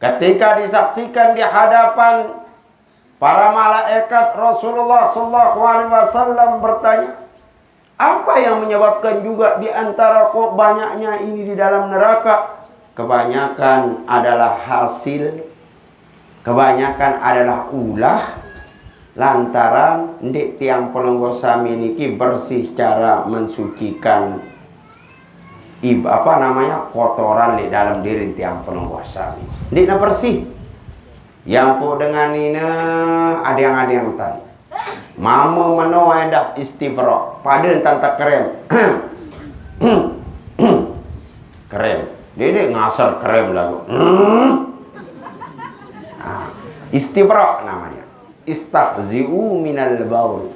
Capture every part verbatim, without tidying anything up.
Ketika disaksikan di hadapan para malaikat, Rasulullah sallallahu alaihi wasallam bertanya, "Apa yang menyebabkan juga di antara kok banyaknya ini di dalam neraka?" Kebanyakan adalah hasil, kebanyakan adalah ulah, lantaran ndik tiang pelungguh sami niki bersih cara mensucikan ib-, apa namanya, kotoran di dalam diri tiang pelungguh sami. Ndik na bersih. Yang ku dengan ina, ada yang, ada yang tan. Mama meno endah istibra. Pada entan tak krem. Krem. Dia ni ngasar krem lagu. Hmm. Ah, istibra namanya. Istahzi'u minal baul.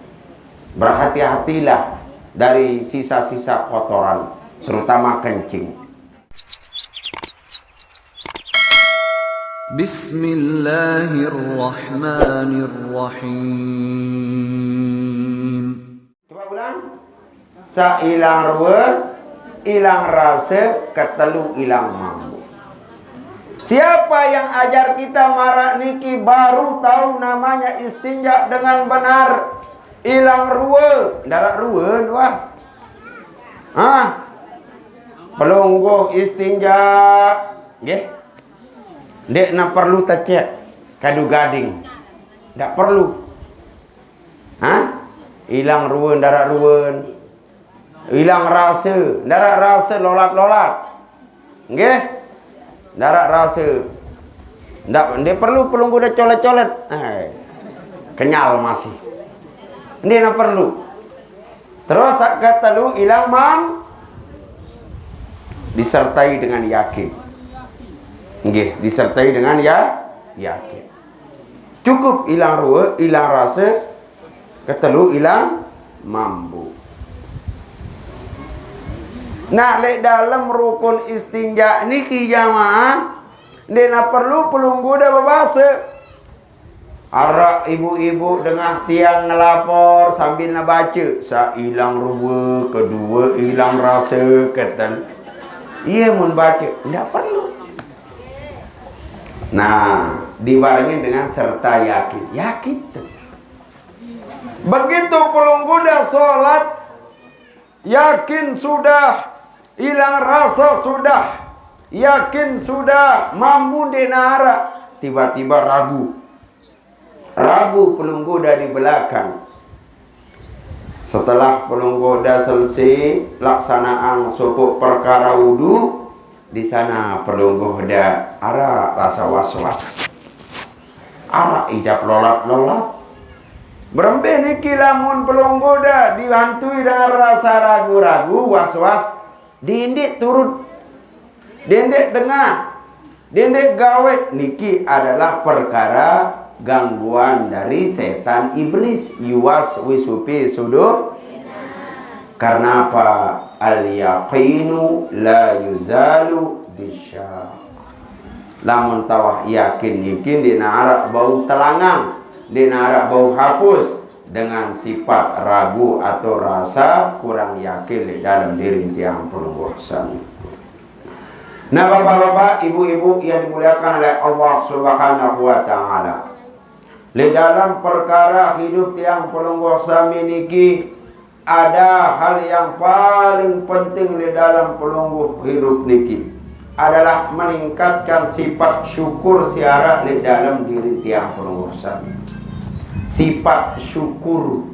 Berhati-hatilah dari sisa-sisa kotoran, terutama kencing. Bismillahirrahmanirrahim. Coba ulang. Sailang rua, ilang rasa, ketelu ilang mambu. Siapa yang ajar kita marak niki baru tahu namanya istinja dengan benar. Ilang rua, darat rua tu ah. Ha? Pelungguh istinja. Nggih. Ndik na perlu tecek kadu gading. Ndak perlu. Ha? Ilang rua, darat rua. Ilang rasa, darat rasa lolat-lolat. Nggih? Darat rasa. Ndak, ndak perlu pelungguh dah colet-colet. Hai. Kenyal masih. Ndak nak perlu. Terus sak ketelu ilang mam disertai dengan yakin. Nggih, disertai dengan ya yakin. Cukup ilang rua, ilang rasa, ketelu ilang mambu. Nah, lek dalam rukun istinja niki jamaah, ndak na perlu pelungguh dah bebasa. Arak ibu-ibu dengah tiang ngelapor sambil na baca, sailang rua, kedua ilang rasa, ketel. Iya mun baca, ndak perlu. Nah, dibarengin dengan serta yakin. Yakin tu. Begitu pelungguh dah solat, yakin sudah, ilang rasa sudah, yakin sudah, mambu ndak na arak, tiba-tiba ragu. Ragu pelungguh dah di belakang. Setelah pelungguh dah selesai laksanaan sopok perkara wudu, di sana pelungguh dah arak rasa was-was. Arak ijab lolat-lolat. Berembe niki lamun pelungguh dah dihantui dengan rasa ragu-ragu, was-was, dindik turut, dindik dengah, dindik gawe, niki adalah perkara gangguan dari setan iblis, yuwaswisu fi sudur. Karena apa? Al yaqinu la yuzalu bisyak. Lamun tawah yakin niki ndak na arak bau telangang, ndak na arak bau hapus dengan sifat ragu atau rasa kurang yakin di dalam diri tiang pelungguh sami. Nah, bapak-bapak, ibu-ibu yang dimuliakan oleh Allah Subhanahu wa taala. Di dalam perkara hidup tiang pelungguh sami niki, ada hal yang paling penting di dalam pelungguh hidup niki adalah meningkatkan sifat syukur siarak di dalam diri tiang pelungguh sami. Sifat syukur.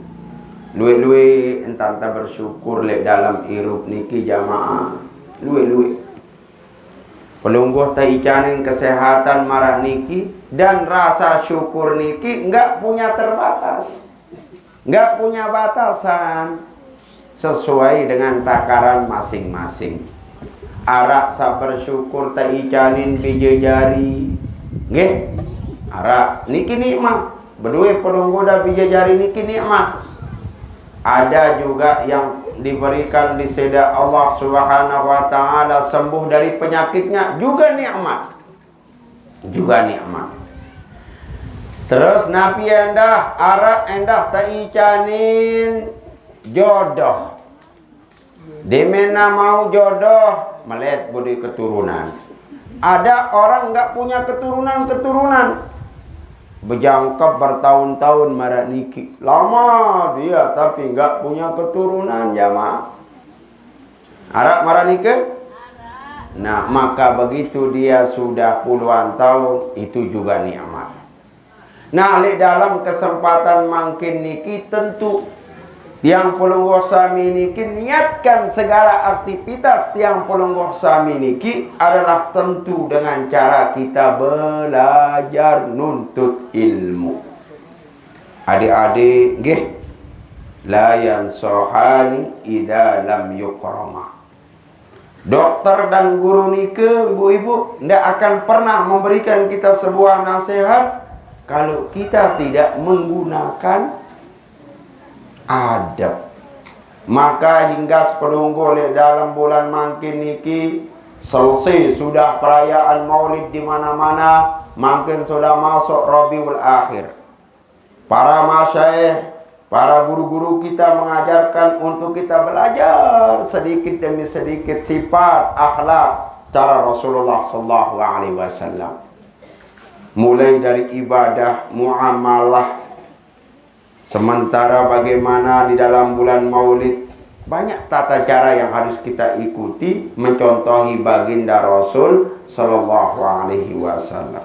Luwe-luwe entanta bersyukur lek dalam hidup niki jamaah. Luwe-luwe. Pelungguh taicanin kesehatan marak niki dan rasa syukur niki enggak punya terbatas. Enggak punya batasan. Sesuai dengan takaran masing-masing. Arak sa bersyukur taicanin bija jari. Nggih. Arak niki nikmat. Bedue pelungguh dah bija jari niki nikmat. Ada juga yang diberikan di seda Allah Subhanahu wa taala sembuh dari penyakitnya, juga nikmat. Juga nikmat. Terus napi endah, arak endah taicanin jodoh. Di mena mau jodoh, melet budi keturunan. Ada orang nggak punya keturunan-keturunan. Bejangkep bertahun-tahun maraq niki. Lama dia tapi nggak punya keturunan, jamaah. Araq maraq nike? Nah, maka begitu dia sudah puluhan tahun, itu juga nikmat. Nah, leq dalem kesempatan mangkin niki tentu tiang pelungguh sami niki niatkan segala aktivitas tiang pelungguh sami niki adalah tentu dengan cara kita belajar nuntut ilmu. Adik-adik, nggih, la yansohani idza lam yukrama. Dokter dan guru nike, ibu-ibu, ndak akan pernah memberikan kita sebuah nasihat kalau kita tidak menggunakan adab. Maka hinggas pelungguh leq dalem bulan mangkin niki, selesai sudah perayaan Maulid di mana-mana, mangkin sudah masuk Rabiul Akhir. Para masyaikh, para guru-guru kita mengajarkan untuk kita belajar sedikit demi sedikit sifat, akhlak, cara Rasulullah sallallahu alaihi wasallam. Mulai dari ibadah, muamalah. Sementara bagaimana di dalam bulan Maulid, banyak tata cara yang harus kita ikuti, mencontohi baginda Rasul sallallahu alaihi wasallam.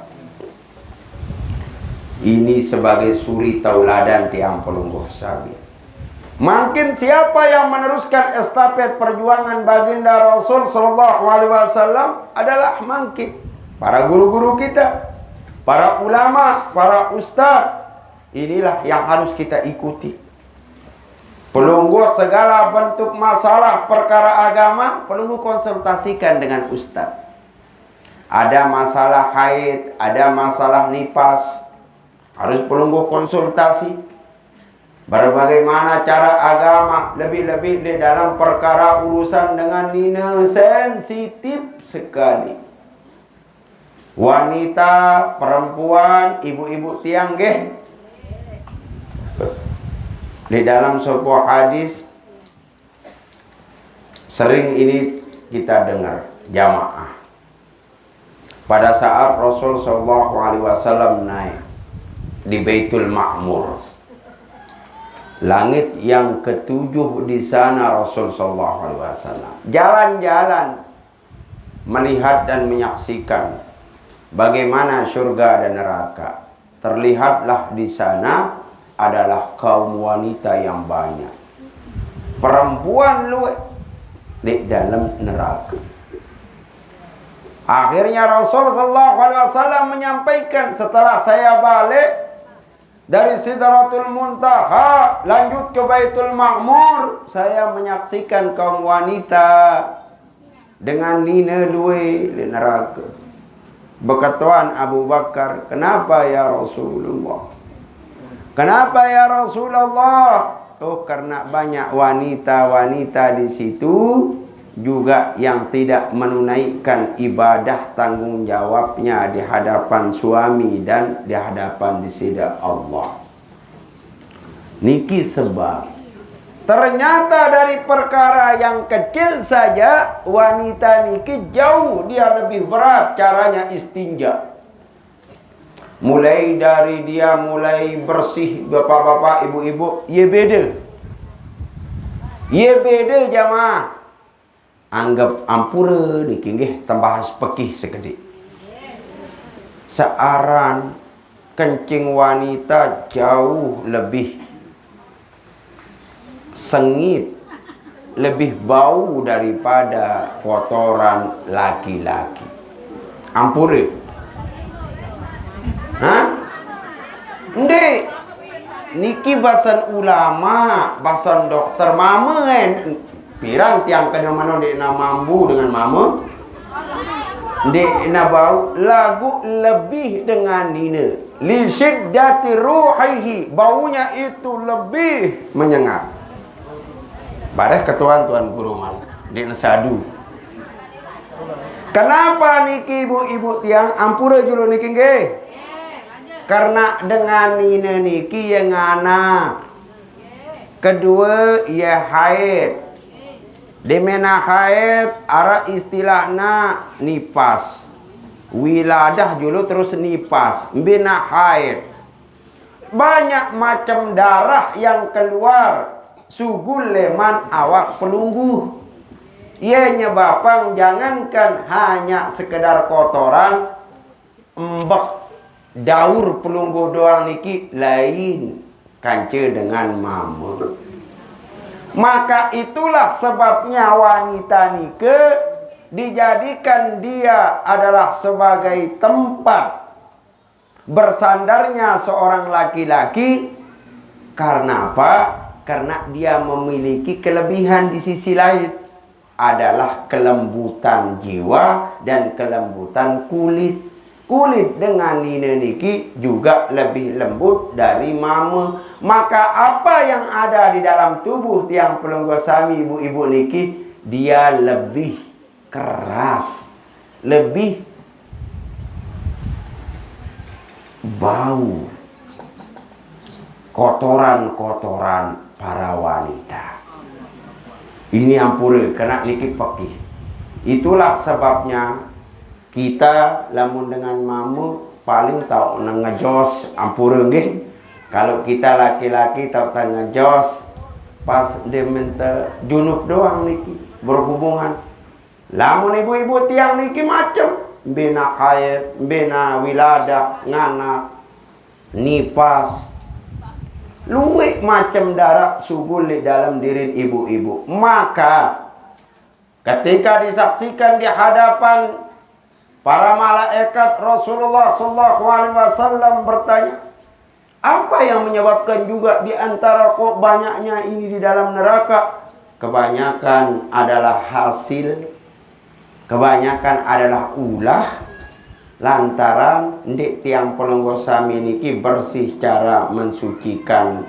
Ini sebagai suri tauladan tiang pelungguh sami. Mangkin siapa yang meneruskan estafet perjuangan baginda Rasul sallallahu alaihi wasallam adalah mangkin para guru-guru kita, para ulama, para ustaz. Inilah yang harus kita ikuti. Pelungguh segala bentuk masalah perkara agama, pelungguh konsultasikan dengan ustaz. Ada masalah haid, ada masalah nipas, harus pelungguh konsultasi. Bagaimana cara agama, lebih-lebih di dalam perkara urusan dengan nine, sensitif sekali. Wanita, perempuan, ibu-ibu tiang, nggih. Di dalam sebuah hadis, sering ini kita dengar, jamaah. Pada saat Rasul sallallahu alaihi wasallam naik di Baitul Ma'mur, langit yang ketujuh, di sana Rasul sallallahu alaihi wasallam jalan-jalan melihat dan menyaksikan bagaimana surga dan neraka. Terlihatlah di sana adalah kaum wanita yang banyak. Perempuan lueq leq dalem neraka. Akhirnya Rasul sallallahu alaihi wasallam menyampaikan, setelah saya balik dari Sidratul Muntaha, lanjut ke Baitul Ma'mur, saya menyaksikan kaum wanita dengan nine due leq neraka. Beketuan Abu Bakar, "Kenapa, ya Rasulullah? Kenapa, ya Rasulullah?" Oh, karena banyak wanita-wanita di situ juga yang tidak menunaikan ibadah tanggung jawabnya di hadapan suami dan di hadapan di side Allah. Niki sebab ternyata dari perkara yang kecil saja, wanita niki jauh dia lebih berat caranya istinja. Mulai dari dia mulai bersih, bapak-bapak, ibu-ibu, ye beda. Ye beda, jamaah. Anggep ampure niki nggih, tembahas pekih sekediq. Searan kencing wanita jauh lebih sengit, lebih bau daripada kotoran laki-laki. Ampure. Hah? Ndeq. Niki basen ulama, basen dokter, mame en. Piran tiang kene meno ndeqne mambu dengan mame? Ndeqne bau, laguq lebih dengan nine. Li syiddati ruhihi, baunya itu lebih menyengat. Bareh ketuan Tuan Guru malik. Ndeqne sadu. Kenapa niki ibu-ibu tiang? Ampure julu niki nggih. Karena dengan nine niki ye nganak. Kedue, ye haid. Demena haid, araq istilahna nipas. Wiladah julu terus nipas, mbena haid. Banyak macam darah yang keluar sugul leman awak pelungguh. Ye nyebabang jangankan hanya sekedar kotoran, embek, daur pelungguh doang niki lain kance dengan mame. Maka itulah sebabnya wanita nike dijadikan dia adalah sebagai tempat bersandarnya seorang laki-laki. Karena apa? Karena dia memiliki kelebihan di sisi lain, adalah kelembutan jiwa dan kelembutan kulit. Kulit dengan nine niki juga lebih lembut dari mame. Maka apa yang ada di dalam tubuh tiang pelungguh sami ibu-ibu niki, dia lebih keras, lebih bau kotoran-kotoran para wanita. Ini ampure, kena niki pekih. Itulah sebabnya kita lamun dengan mame paling tau ngejos, ampure nggih. Kalau kita laki-laki tau ngejos pas demen te junub doang niki berhubungan. Lamun ibu-ibu tiang niki macem, mbena haid, mbena wiladah, nganak, nipas. Luwih macem darah sugul di dalam dirin ibu-ibu. Maka ketika disaksikan di hadapan para malaikat, Rasulullah sallallahu alaihi wasallam bertanya, apa yang menyebabkan juga di antara kok banyaknya ini di dalam neraka? Kebanyakan adalah hasil, kebanyakan adalah ulah lantaran ndik tiang pelungguh sami niki bersih cara mensucikan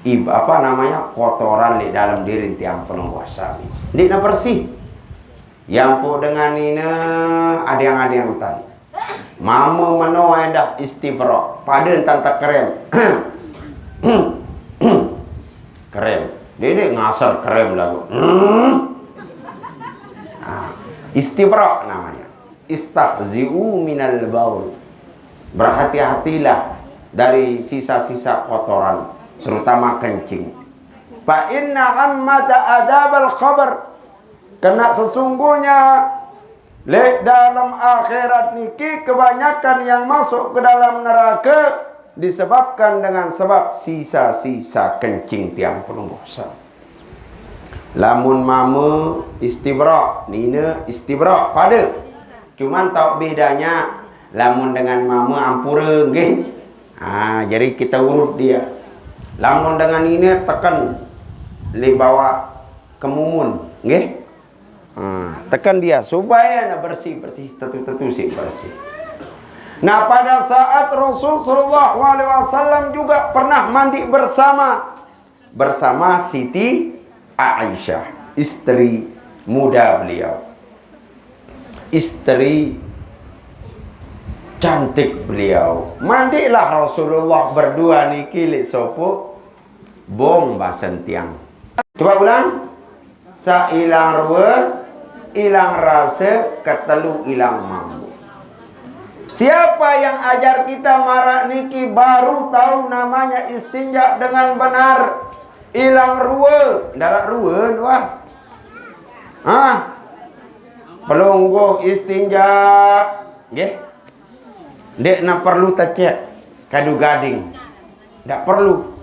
ib-, apa namanya, kotoran di dalam diri tiang pelungguh sami. Ndik na bersih. Yang pok dengan nine adeng-adeng tan. Mame meno edah istibra. Pada entan tak krem. Krem. Dia ni ngasar krem lagu. Hmm. Ah, istibra namanya. Istahzi'u minal baul. Berhati-hatilah dari sisa-sisa kotoran, terutama kencing. Fa inna ammata adabal qabr. Karena sesungguhnya le dalam akhirat niki kebanyakan yang masuk ke dalam neraka disebabkan dengan sebab sisa-sisa kencing tiang pelungguh sami. Lamun mame istibra, nine istibra, pada. Cuman tau bedanya, lamun dengan mame ampure, nggih. Ha, jadi kita urut dia. Lamun dengan nine teken, le bawa kemumun, nggih. Ha, teken dia supaya na bersih, bersih, tetu-tetu sih bersih. Nah, pada saat Rasul sallallahu alaihi wasallam juga pernah mandi bersama, bersama Siti Aisyah, istri muda beliau, istri cantik beliau. Mandilah Rasulullah berdua niki, lek sopo, bong basen tiang. Coba ulang. Sa ilang rue, ilang rase, ketelu ilang mambu. Siapa yang ajar kita marak niki baru tahu namanya istinja dengan benar? Ilang rue, darak rue, wah. Ah, pelungguh istinja, nggih. Dek na perlu tecek kadu gading. Ndak perlu.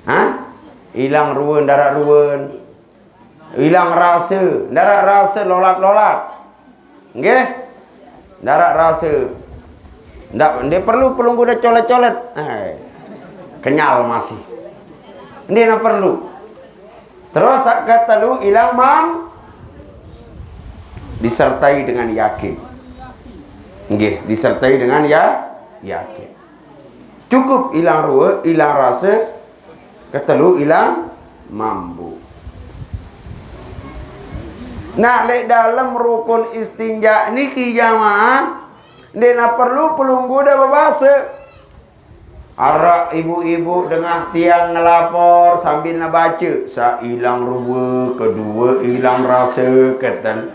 Hah? Ilang ruen, darak ruen. Ilang rasa, darak rasa, lolat-lolat. Nggih? Darak rasa. Ndak, ndak perlu pelunggu dah colet-colet. Eh, kenyal masih. Ndak, ndak perlu. Terus sak ketelu ilang mam disertai dengan yakin. Nggih, disertai dengan ya yakin. Cukup ilang rue, ilang rasa, ketelu ilang mambu. Nah, lek dalam rukun istinja niki jamaah, ndak perlu pelunggu dah babasa. Arak ibu-ibu dengah tiang ngelapor sambil nebaca, sa ilang rue, kedua ilang rasa, ketel.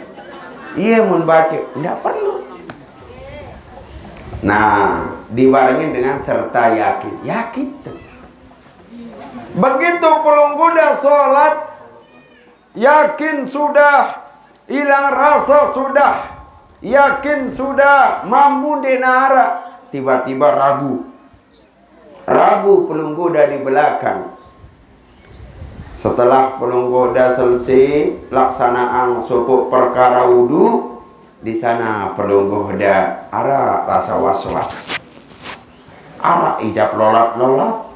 Iya, mun baca, ndak perlu. Nah, dibarengin dengan serta yakin. Yakin tentu. Begitu pelungguh dah sholat, yakin sudah, hilang rasa sudah, yakin sudah, mampu denara, tiba-tiba ragu. Ragu pelungguh dah di belakang. Setelah pelungguh dah selesai laksanaan sopok perkara wudu, di sana pelungguh dah arak rasa was-was. Arak ijab lolat-lolat.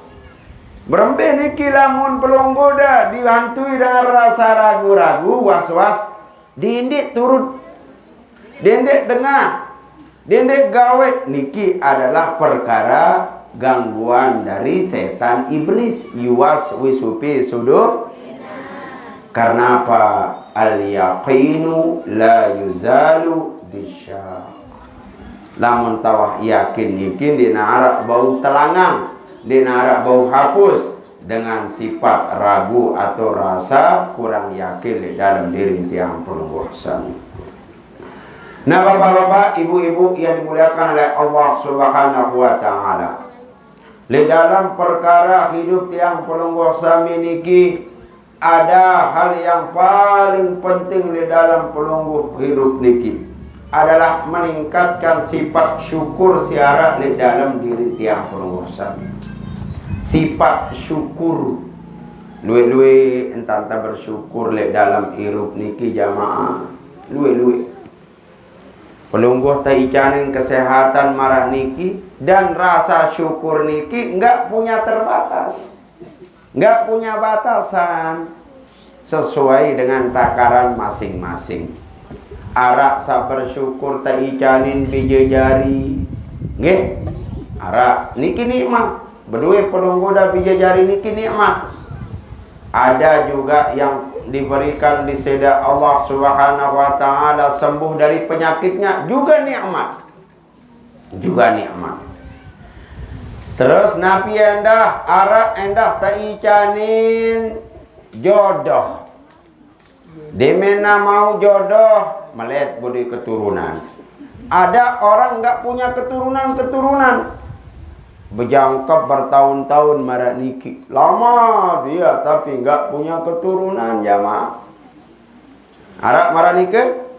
Berembe niki lamun pelungguh dah dihantui dengan rasa ragu-ragu, was-was, dindik turut, dindik dengah, dindik gawe, niki adalah perkara gangguan dari setan iblis, yuwas wisupi sudur. Karena apa? Al yaqinu la yuzalu bisyak. Lamun tawah yakin niki dinarak bau telangang, dinarak bau hapus dengan sifat ragu atau rasa kurang yakin di dalam diri tiang pelungguh sami. Nah, bapak-bapak, ibu-ibu yang dimuliakan oleh Allah Subhanahu wa Ta'ala, di dalam perkara hidup tiang pelungguh sami niki, ada hal yang paling penting di dalam pelungguh hidup niki adalah meningkatkan sifat syukur siara di dalam diri tiang pelungguh sami. Sifat syukur. Luwe-luwe entanta bersyukur lek dalam hirup niki, jamaah. Luwe-luwe. Pelungguh taicanin kesehatan marah niki dan rasa syukur niki nggak punya terbatas. Nggak punya batasan. Sesuai dengan takaran masing-masing. Arak sabar syukur taicanin bija jari. Nggih. Arak niki nikmat. Bedue pelungguh dah bija jari niki nikmat. Ada juga yang diberikan di seda Allah Subhanahu wa Ta'ala sembuh dari penyakitnya, juga nikmat. Juga nikmat. Terus napi endah, arak endah taicanin jodoh. Demena mau jodoh, melet budi keturunan. Ada orang nggak punya keturunan-keturunan. Bejangkep bertahun-tahun marah niki. Lama dia tapi nggak punya keturunan, jamaah. Arak marah niki?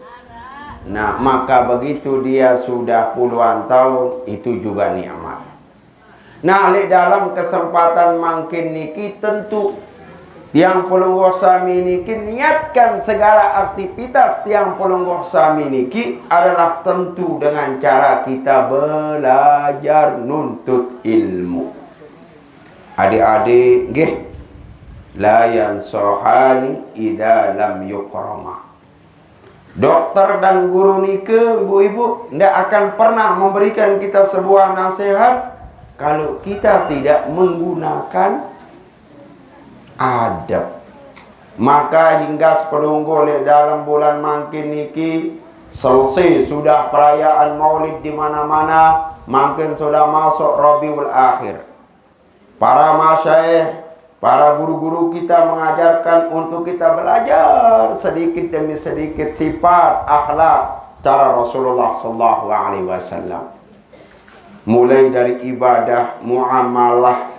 Nah, maka begitu dia sudah puluhan tahun, itu juga nikmat. Nah, lek dalam kesempatan mangkin niki tentu tiang pelungguh sami niki niatkan segala aktivitas tiang pelungguh sami niki adalah tentu dengan cara kita belajar nuntut ilmu. Adik-adik, nggih, la yansohani idza lam yukrama. Dokter dan guru nike, ibu-ibu, ndak akan pernah memberikan kita sebuah nasihat kalau kita tidak menggunakan adab. Maka hingga sepelungguh lek dalam bulan mangkin niki selesai sudah perayaan Maulid di mana-mana, mangkin sudah masuk Rabiul Akhir. Para masyaikh, para guru-guru kita mengajarkan untuk kita belajar sedikit demi sedikit sifat akhlak cara Rasulullah sallallahu alaihi wasallam. Mulai dari ibadah, muamalah.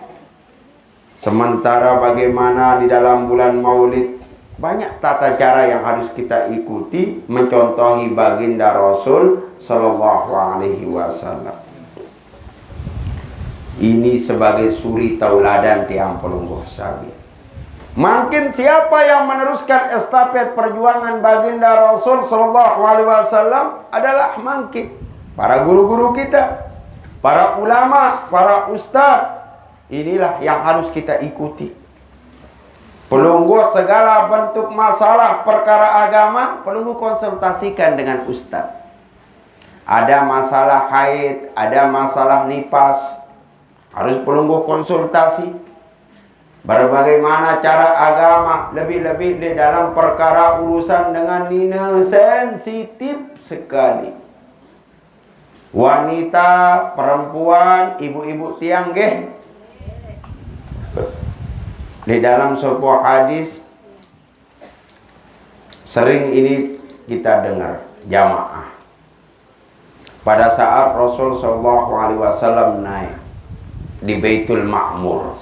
Sementara bagaimana di dalam bulan Maulid, banyak tata cara yang harus kita ikuti, mencontohi baginda Rasul sallallahu alaihi wasallam. Ini sebagai suri tauladan tiang pelungguh sami. Mangkin siapa yang meneruskan estafet perjuangan baginda Rasul sallallahu alaihi wasallam adalah mangkin para guru-guru kita, para ulama, para ustadz. Inilah yang harus kita ikuti. Pelungguh segala bentuk masalah perkara agama, pelungguh konsultasikan dengan ustadz. Ada masalah haid, ada masalah nipas, harus pelungguh konsultasi. Bagaimana cara agama, lebih-lebih di dalam perkara urusan dengan nina sensitif sekali. Wanita, perempuan, ibu-ibu tiang, nggih. Di dalam sebuah hadis, sering ini kita dengar. jamaah. Pada saat Rasul sallallahu alaihi wasallam naik di Baitul Ma'mur,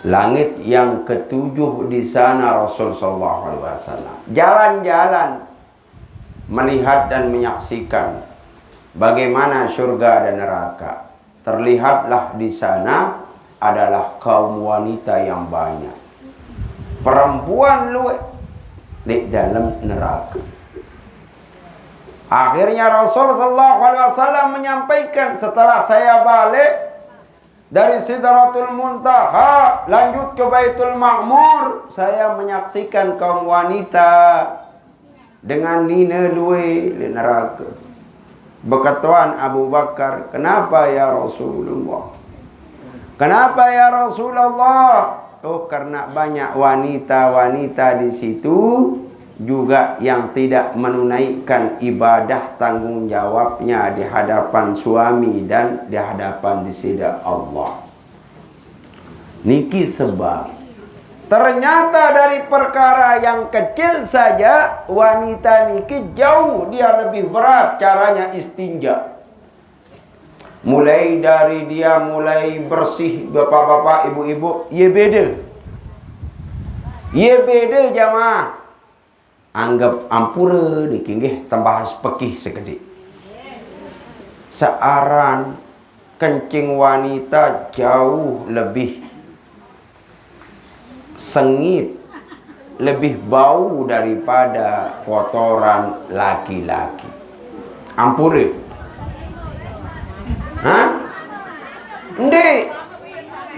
langit yang ketujuh, di sana Rasul sallallahu alaihi wasallam jalan-jalan, melihat dan menyaksikan bagaimana surga dan neraka. Terlihatlah di sana adalah kaum wanita yang banyak. Perempuan luwih di dalam neraka. Akhirnya Rasul sallallahu alaihi wasallam menyampaikan, setelah saya balik dari Sidratul Muntaha, lanjut ke Baitul Ma'mur, saya menyaksikan kaum wanita dengan nine luwih di neraka. Bekatoan Abu Bakar, "Kenapa, ya Rasulullah? Kenapa, ya Rasulullah?" Oh, karena banyak wanita-wanita di situ juga yang tidak menunaikan ibadah tanggung jawabnya di hadapan suami dan di hadapan di sida Allah. Niki sebab ternyata dari perkara yang kecil saja, wanita niki jauh dia lebih berat caranya istinja. Mulai dari dia mulai bersih, bapak-bapak, ibu-ibu, ye beda. Ye beda, jamaah. Anggap ampura niki nggih, tambah sepekih sekedik. Searan kencing wanita jauh lebih sengit, lebih bau daripada kotoran laki-laki. Ampura. Hah? Ndik.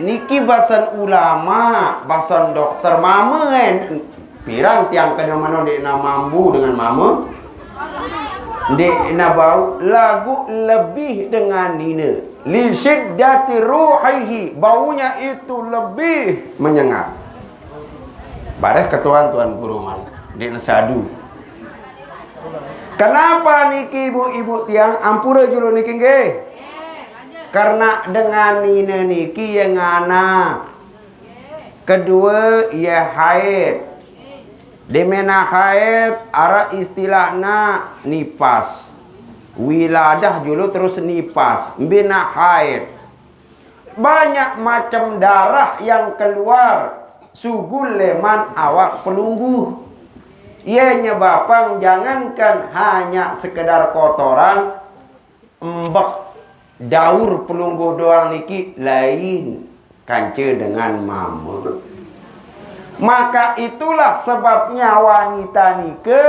Niki basan ulama, basan dokter, mama kan. Pirang tiang kena mano dek na mambu dengan mama? Dek na bau lagu lebih dengan nina. Li syiddati ruhihi, baunya itu lebih menyengat. Bareh ke tuan, tuan guru mai. Dek na sadu. Kenapa niki ibu-ibu tiang? Ampura julu niki nggih. Karena dengan nina niki ye nganak. Kedua, ye haid. Di mena haid, ara istilahna nipas. Wiladah julu terus nipas. Mbina haid. Banyak macam darah yang keluar sugul leman awak pelungguh. Ye nyebabang jangankan hanya sekedar kotoran, embek daur pelungguh doang niki lain kance dengan mama. Maka itulah sebabnya wanita nike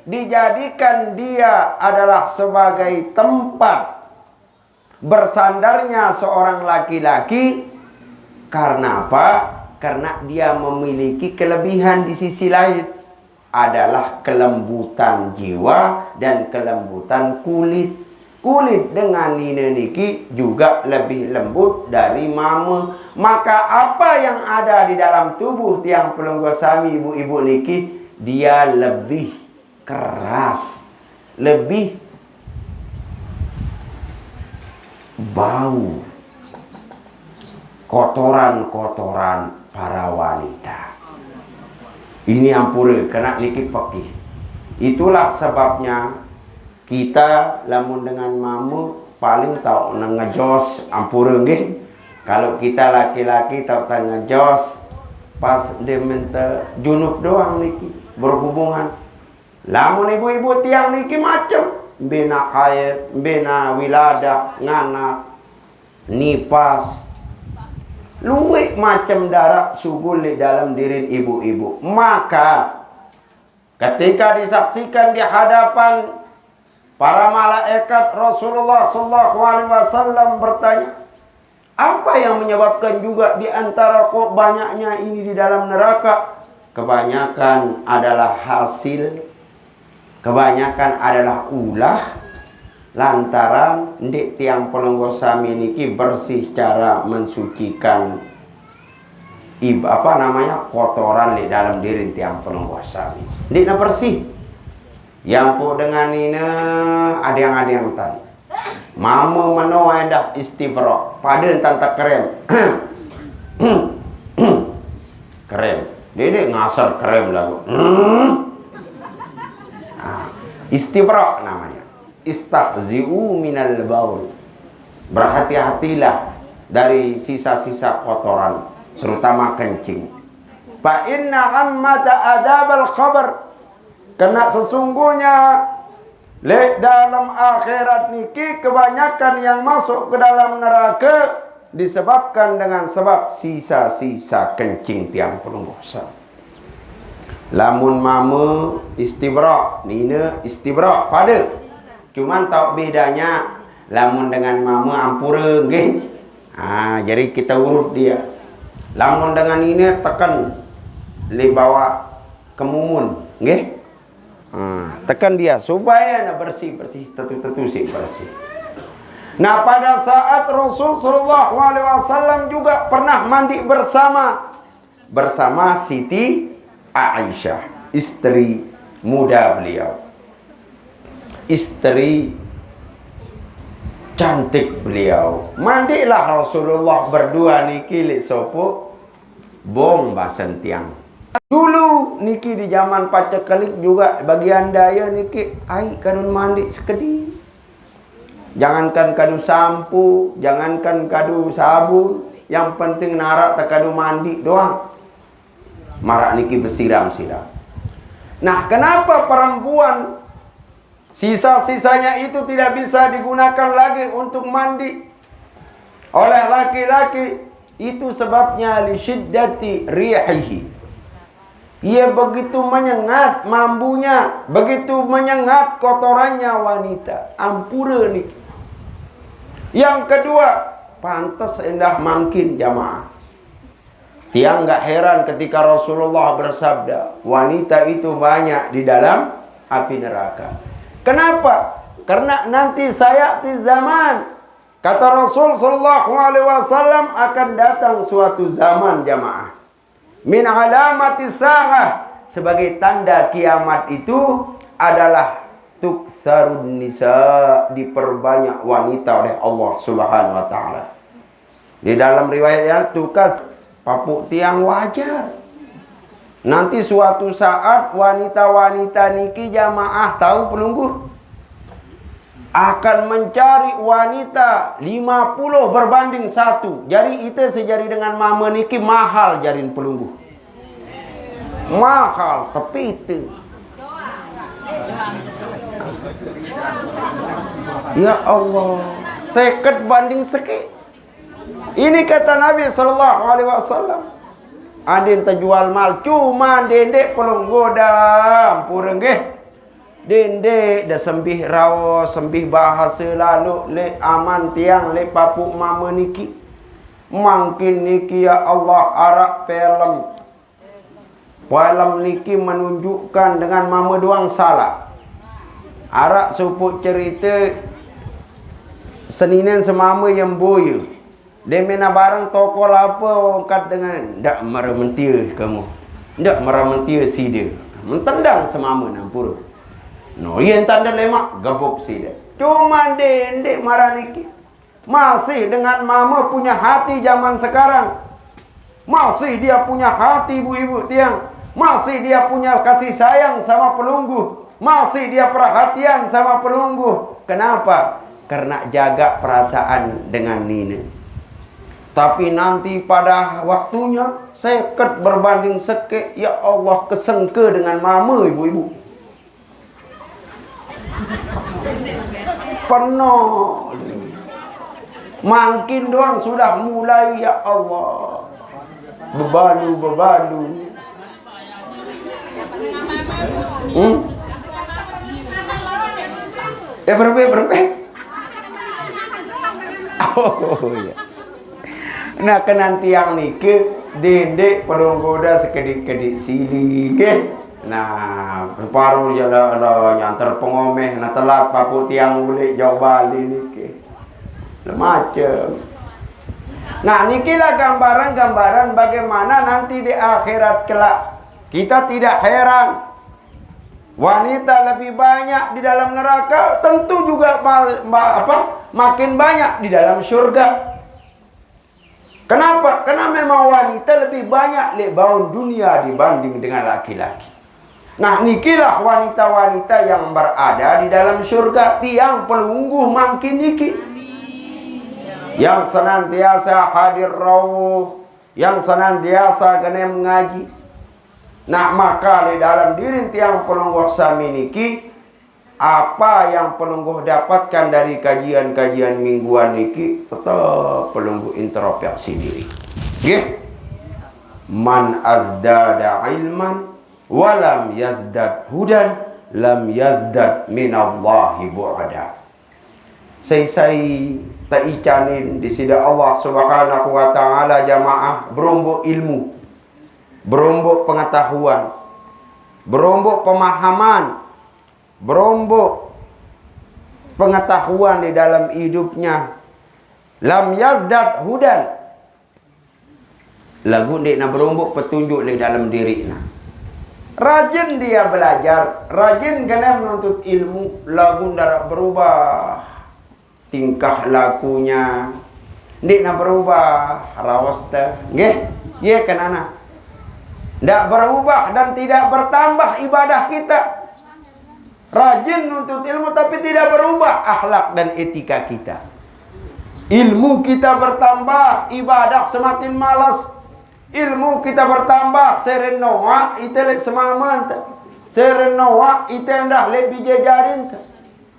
dijadikan dia adalah sebagai tempat bersandarnya seorang laki-laki. Karena apa? Karena dia memiliki kelebihan di sisi lain, adalah kelembutan jiwa dan kelembutan kulit. Kulit dengan nina niki juga lebih lembut dari mama. Maka apa yang ada di dalam tubuh tiang pelungguh sami ibu-ibu niki, dia lebih keras, lebih bau kotoran-kotoran para wanita. Ini ampura, kena niki pekih. Itulah sebabnya kita lamun dengan mama paling tau ngejos, ampura nggih. Kalau kita laki-laki tau tak ngejos, pas dia minta junub doang niki berhubungan. Lamun ibu-ibu tiang niki macem, mbina haid, mbina wiladah, nganak, nipas. Luwih macem darah sugul di dalam dirin ibu-ibu. Maka, ketika disaksikan di hadapan para malaikat, Rasulullah sallallahu alaihi wasallam bertanya, "Apa yang menyebabkan juga di antara kok banyaknya ini di dalam neraka?" Kebanyakan adalah hasil, kebanyakan adalah ulah, lantaran ndik tiang pelungguh sami niki bersih cara mensucikan ib-, apa namanya, kotoran di dalam diri tiang pelungguh sami. Ndik na bersih. Yang pu dengan nina adang-adang tan. Mama mano dah istibra. Pada entan tak krem. Krem. Dia, dia ngasar krem lagu. Hmm. Ah. Istibra namanya. Istahzi'u minal baul. Berhati-hatilah dari sisa-sisa kotoran, terutama kencing. Fa inna ammata adabal qabr. Karena sesungguhnya le dalam akhirat niki kebanyakan yang masuk ke dalam neraka disebabkan dengan sebab sisa-sisa kencing tiang pelungguh. Lamun mama istibra, nina istibra, pada. Cuman tau bedanya, lamun dengan mama ampura, nggih. Ha, jadi kita urut dia. Lamun dengan nina tekan le bawah kemumun, nggih. Ha, tekan dia supaya na bersih-bersih, tetu-tetu sik bersih. Nah, pada saat Rasul sallallahu alaihi wasallam juga pernah mandi bersama, bersama Siti Aisyah, istri muda beliau, istri cantik beliau. Mandilah Rasulullah berdua niki le sopo, bong basen tiang. Dulu niki di zaman pacekelik juga bagian daya niki ai kadun mandi sekedi. Jangankan kadu sampo, jangankan kadu sabun, yang penting narak tak kadu mandi doang. Marak niki besiram-siram. Nah, kenapa perempuan sisa-sisanya itu tidak bisa digunakan lagi untuk mandi oleh laki-laki? Itu sebabnya li syiddati rihihi. Ia begitu menyengat mambunya, begitu menyengat kotorannya wanita. Ampura niki. Yang kedua, pantas endah mangkin jamaah. Tiang nggak heran ketika Rasulullah bersabda, wanita itu banyak di dalam api neraka. Kenapa? Karena nanti sayati zaman. Kata Rasul sallallahu alaihi wasallam, akan datang suatu zaman, jamaah. Min alamati sa'ah, sebagai tanda kiamat itu adalah tuksarun nisa, diperbanyak wanita oleh Allah Subhanahu wa taala. Di dalam riwayat yang tukas papuk tiang wajar. Nanti suatu saat wanita-wanita niki jamaah tahu pelungguh akan mencari wanita lima puluh berbanding satu. Jari ite sejari dengan mama niki mahal jarin pelungguh. Mahal, tapi itu. Ya Allah, seket banding seket. Ini kata Nabi sallallahu alaihi wasallam. Adin terjual mal, cuma dendek pelungguh dah, ampura nggih. Dendek dah sembih raos, sembih bahasa lalu le aman tiang le papuk mama niki. Mangkin niki ya Allah arak pelem. Pelem niki menunjukkan dengan mama doang salah. Arak sopok cerita seninen semama yang boya. Dia mena barang toko lapa ongkat dengan ndak merah mentia kamu. Ndak merah mentia sida. Mentendang semama nampur. No, yang tanda lemak gebuk sida. Cuma dendek marah niki. Masih dengan mama punya hati zaman sekarang. Masih dia punya hati ibu-ibu tiang. Masih dia punya kasih sayang sama pelungguh. Masih dia perhatian sama pelungguh. Kenapa? Karena jaga perasaan dengan nina. Tapi nanti pada waktunya, seket berbanding seket, ya Allah, kesengke dengan mama ibu-ibu. Penuh. Mangkin doang sudah mulai, ya Allah. Bebalu-bebalu. Hmm? Eh, berembe, berembe. Oh, iya. Nah, kenantiang niki, dendek pelungguh dah sekedik-kedik sili, nggih. Nah, paru jala lah nyantar pengomeh, nah telat papuk tiang ulik jauh bali niki. Macam. Nah, nikilah gambaran-gambaran bagaimana nanti di akhirat kelak. Kita tidak heran. Wanita lebih banyak di dalam neraka, tentu juga ma- ma- apa, makin banyak di dalam surga. Kenapa? Karena memang wanita lebih banyak lek baun dunia dibanding dengan laki-laki. Nah, nikilah wanita-wanita yang berada di dalam surga, tiang pelungguh mangkin niki. Yang senantiasa hadir rauh, yang senantiasa genem ngaji. Nah, maka di dalam diri tiang pelungguh sami niki, apa yang pelungguh dapatkan dari kajian-kajian mingguan niki, tetap pelungguh introspeksi diri. Nggih. Man azdada ilman walam yazdad hudan, lam yazdad minallahi bu'da. Sai-sai taicanin di sida Allah Subhanahu wa Ta'ala, jamaah, berombok ilmu, berombok pengetahuan, berombok pemahaman, berombok pengetahuan di dalam hidupnya. Lam yazdad hudan. Lagu ndik na berombok petunjuk di dalam diri na. Rajin dia belajar, rajin genem nuntut ilmu, lagu ndak berubah tingkah lakunya. Ndik na berubah raos te. Nggih, ye kan anak. Ndak berubah dan tidak bertambah ibadah kita. Rajin nuntut ilmu tapi tidak berubah akhlak dan etika kita. Ilmu kita bertambah, ibadah semakin malas. Ilmu kita bertambah, seren noa ite lek semaman te. Seren noa ite ndak lek bijejarin te.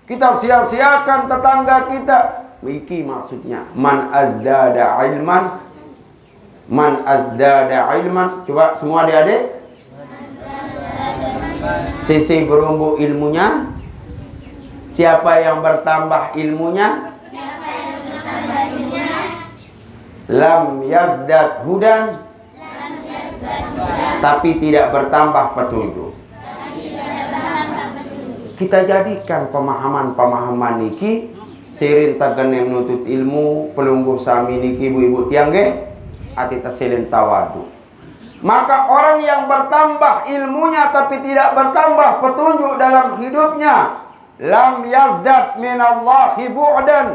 Kita sia-siakan tetangga kita. Iki maksudnya, man azdada ilman, man azdada ilman. Coba semua adik-adik. Sisi berombok ilmunya. Siapa yang bertambah ilmunya? Lam yazdad hudan, tapi tidak bertambah petunjuk. Kita jadikan pemahaman-pemahaman niki, sirin tagenem nuntut ilmu, pelungguh sami niki, ibu-ibu tiang nggih, ati tesilin tawadu. Maka orang yang bertambah ilmunya tapi tidak bertambah petunjuk dalam hidupnya, lam yazdad minallahi bu'dan.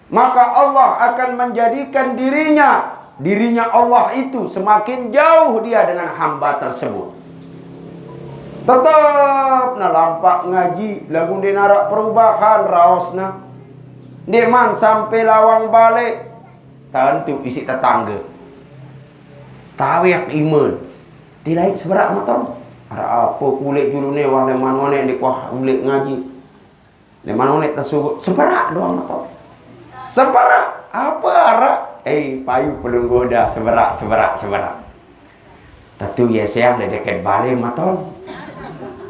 Maka Allah akan menjadikan dirinya, dirinya Allah itu semakin jauh dia dengan hamba tersebut. Tetap na lampak ngaji, lagu ndik narak perubahan raosna. Ndik man sampai lawang balik, tentu isi tetangga. Tawiak iman. Tilai seberak maton. Ara apa kulit julune wah leman onek ndik wah ulik ngaji. Leman onek tesugut seberak doang maton. Seberak apa arak? Eh, payu pelungguh dah seberak, seberak, seberak. Tentu ya sayang le deket balik maton.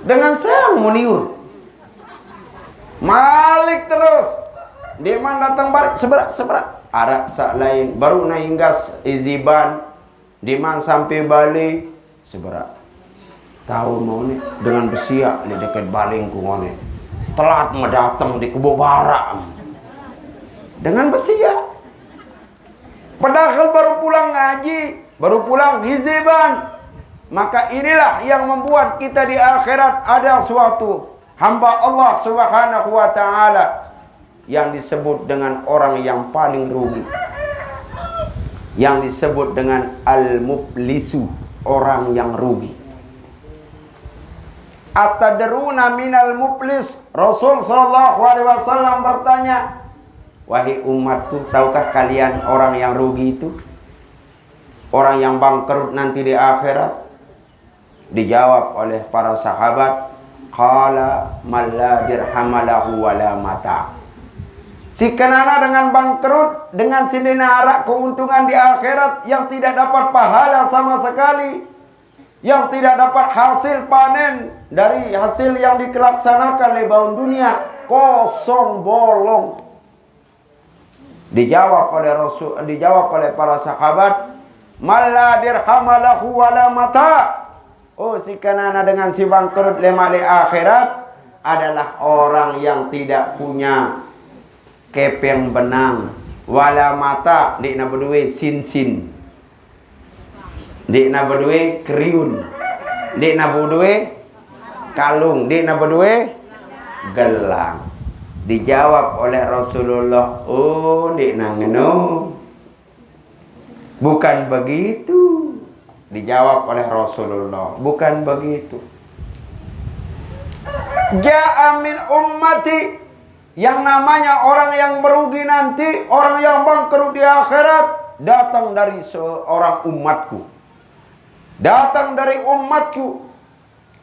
Dengan sayang muniur. Malik terus. Ndik man datang balik seberak, seberak. Arak sak lain baru na inggas iziban. Ndik man sampai balik seberak. Tahu mau nih dengan besiak di deket balingku ngone. Telat mau datang di kebo barak. Dengan besiak. Padahal baru pulang ngaji, baru pulang hiziban. Maka inilah yang membuat kita di akhirat ada suatu hamba Allah Subhanahu wa Ta'ala yang disebut dengan orang yang paling rugi. Yang disebut dengan al-muflisu, orang yang rugi. Atadruna minal muflis? Rasul sallallahu alaihi wasallam bertanya, "Wahai umatku, tahukah kalian orang yang rugi itu? Orang yang bangkrut nanti di akhirat?" Dijawab oleh para sahabat, qala man la dirhama lahu wala mata. Sikenana dengan bangkrut, dengan sindina arak keuntungan di akhirat yang tidak dapat pahala sama sekali, yang tidak dapat hasil panen dari hasil yang dikelaksanakan lebaun dunia, kosong bolong. Dijawab oleh Rasul, dijawab oleh para sahabat, "Man la dirhama lahu wala mata." Oh, sikenana dengan si bangkrut lemak le akhirat adalah orang yang tidak punya kepeng benang, wala mata, ndik na bedue sinsin. Ndik na bedue kriun. Ndik na bedue kalung. Ndik na bedue gelang. Dijawab oleh Rasulullah, "Oh, ndik na ngeno. Bukan begitu." Dijawab oleh Rasulullah, "Bukan begitu. Ja'a min ummati, yang namanya orang yang merugi nanti, orang yang bangkrut di akhirat, datang dari seorang umatku. Datang dari umatku.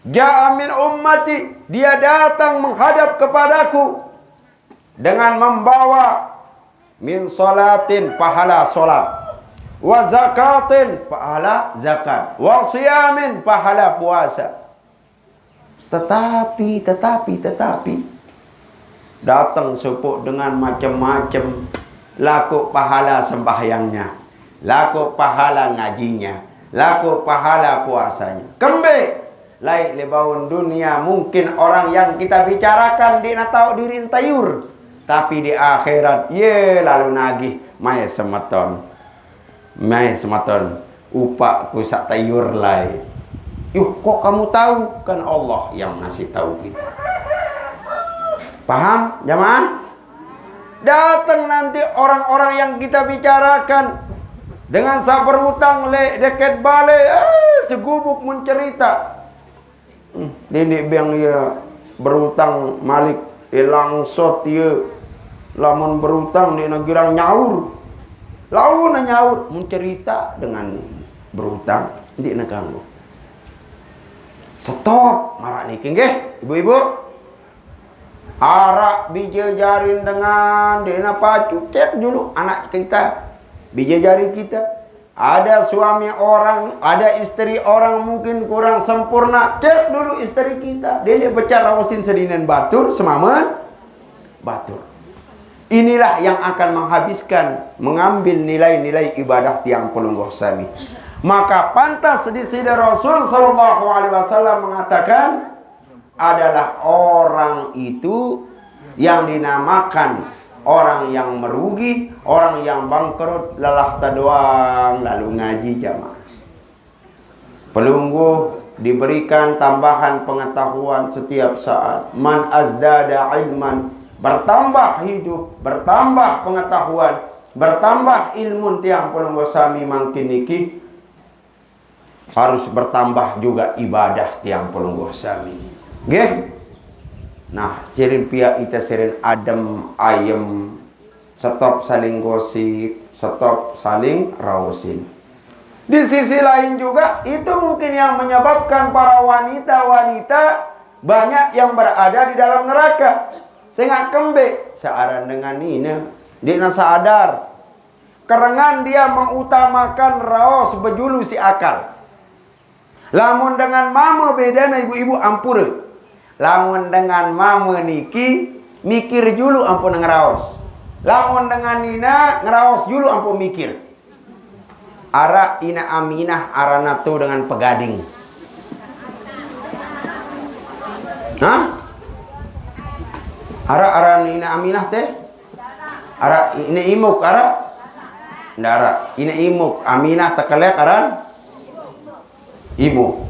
Ja'a min ummati, dia datang menghadap kepadaku dengan membawa min salatin, pahala salat, wa zakatin, pahala zakat, wa siyamin, pahala puasa. Tetapi, tetapi, tetapi, datang sepuk dengan macam-macam, laku pahala sembahyangnya, laku pahala ngajinya, laku pahala puasanya. Kembe, lai lebaun dunia, mungkin orang yang kita bicarakan di natau diri entayur, tapi di akhirat, ye, lalu nagih, mai semeton. Mai semeton, upakku sak tayur lai. Yuh, kok kamu tahu? Kan Allah yang ngasih tahu kita. Paham, jamaah? Datang nanti orang-orang yang kita bicarakan dengan sak berutang le deket bale, eh, segubuk mun cerita. Hmm, ndeq biang ye berutang malik, eh, langsot ye. Lamun berutang ndeq ne girang nyaur. Laun ne nyaur, mun cerita dengan berutang, ndeq ne ganggu. Stop maraq niki nggih, ibu-ibu. Araq bije jari dengan ndeq ne pacu, cek julu anak kita, bije jari kita. Ada suami orang, ada istri orang mungkin kurang sempurna. Cek dulu istri kita. Dia je becat rausin sedinen batur, semamen batur. Inilah yang akan menghabiskan, mengambil nilai-nilai ibadah tiang pelungguh sami. Maka pantas di sini Rasul sallallahu alaihi wasallam mengatakan, adalah orang itu yang dinamakan orang yang merugi, orang yang bangkrut, lelah tedoang lalu ngaji jamaah. Pelungguh diberikan tambahan pengetahuan setiap saat. Man azdada ilman, bertambah hidup, bertambah pengetahuan, bertambah ilmu tiang pelungguh sami mangkin niki, harus bertambah juga ibadah tiang pelungguh sami. Nggih? Nah, sirin piaq ite sirin adem ayem, stop saling gosip, stop saling rausin. Di sisi lain juga, itu mungkin yang menyebabkan para wanita-wanita banyak yang berada di dalam neraka. Sengaq kembeq searan dengan nine, ndeqne sadar. Kerengan dia mengutamakan raos bejulu siq akal. Lamun dengan mame bedane ibu-ibu ampure. Lamun dengan mame niki mikir julu ampun ngeraos. Lamun dengan nine ngeraos julu ampun mikir. Araq Ine Aminah aranne tu dengan pegading. Hah? Araq aran Ine Aminah te? Araq Ine Imuk, araq? Ndaraq. Ine Imuk, Aminah tekeleq aran Imuk.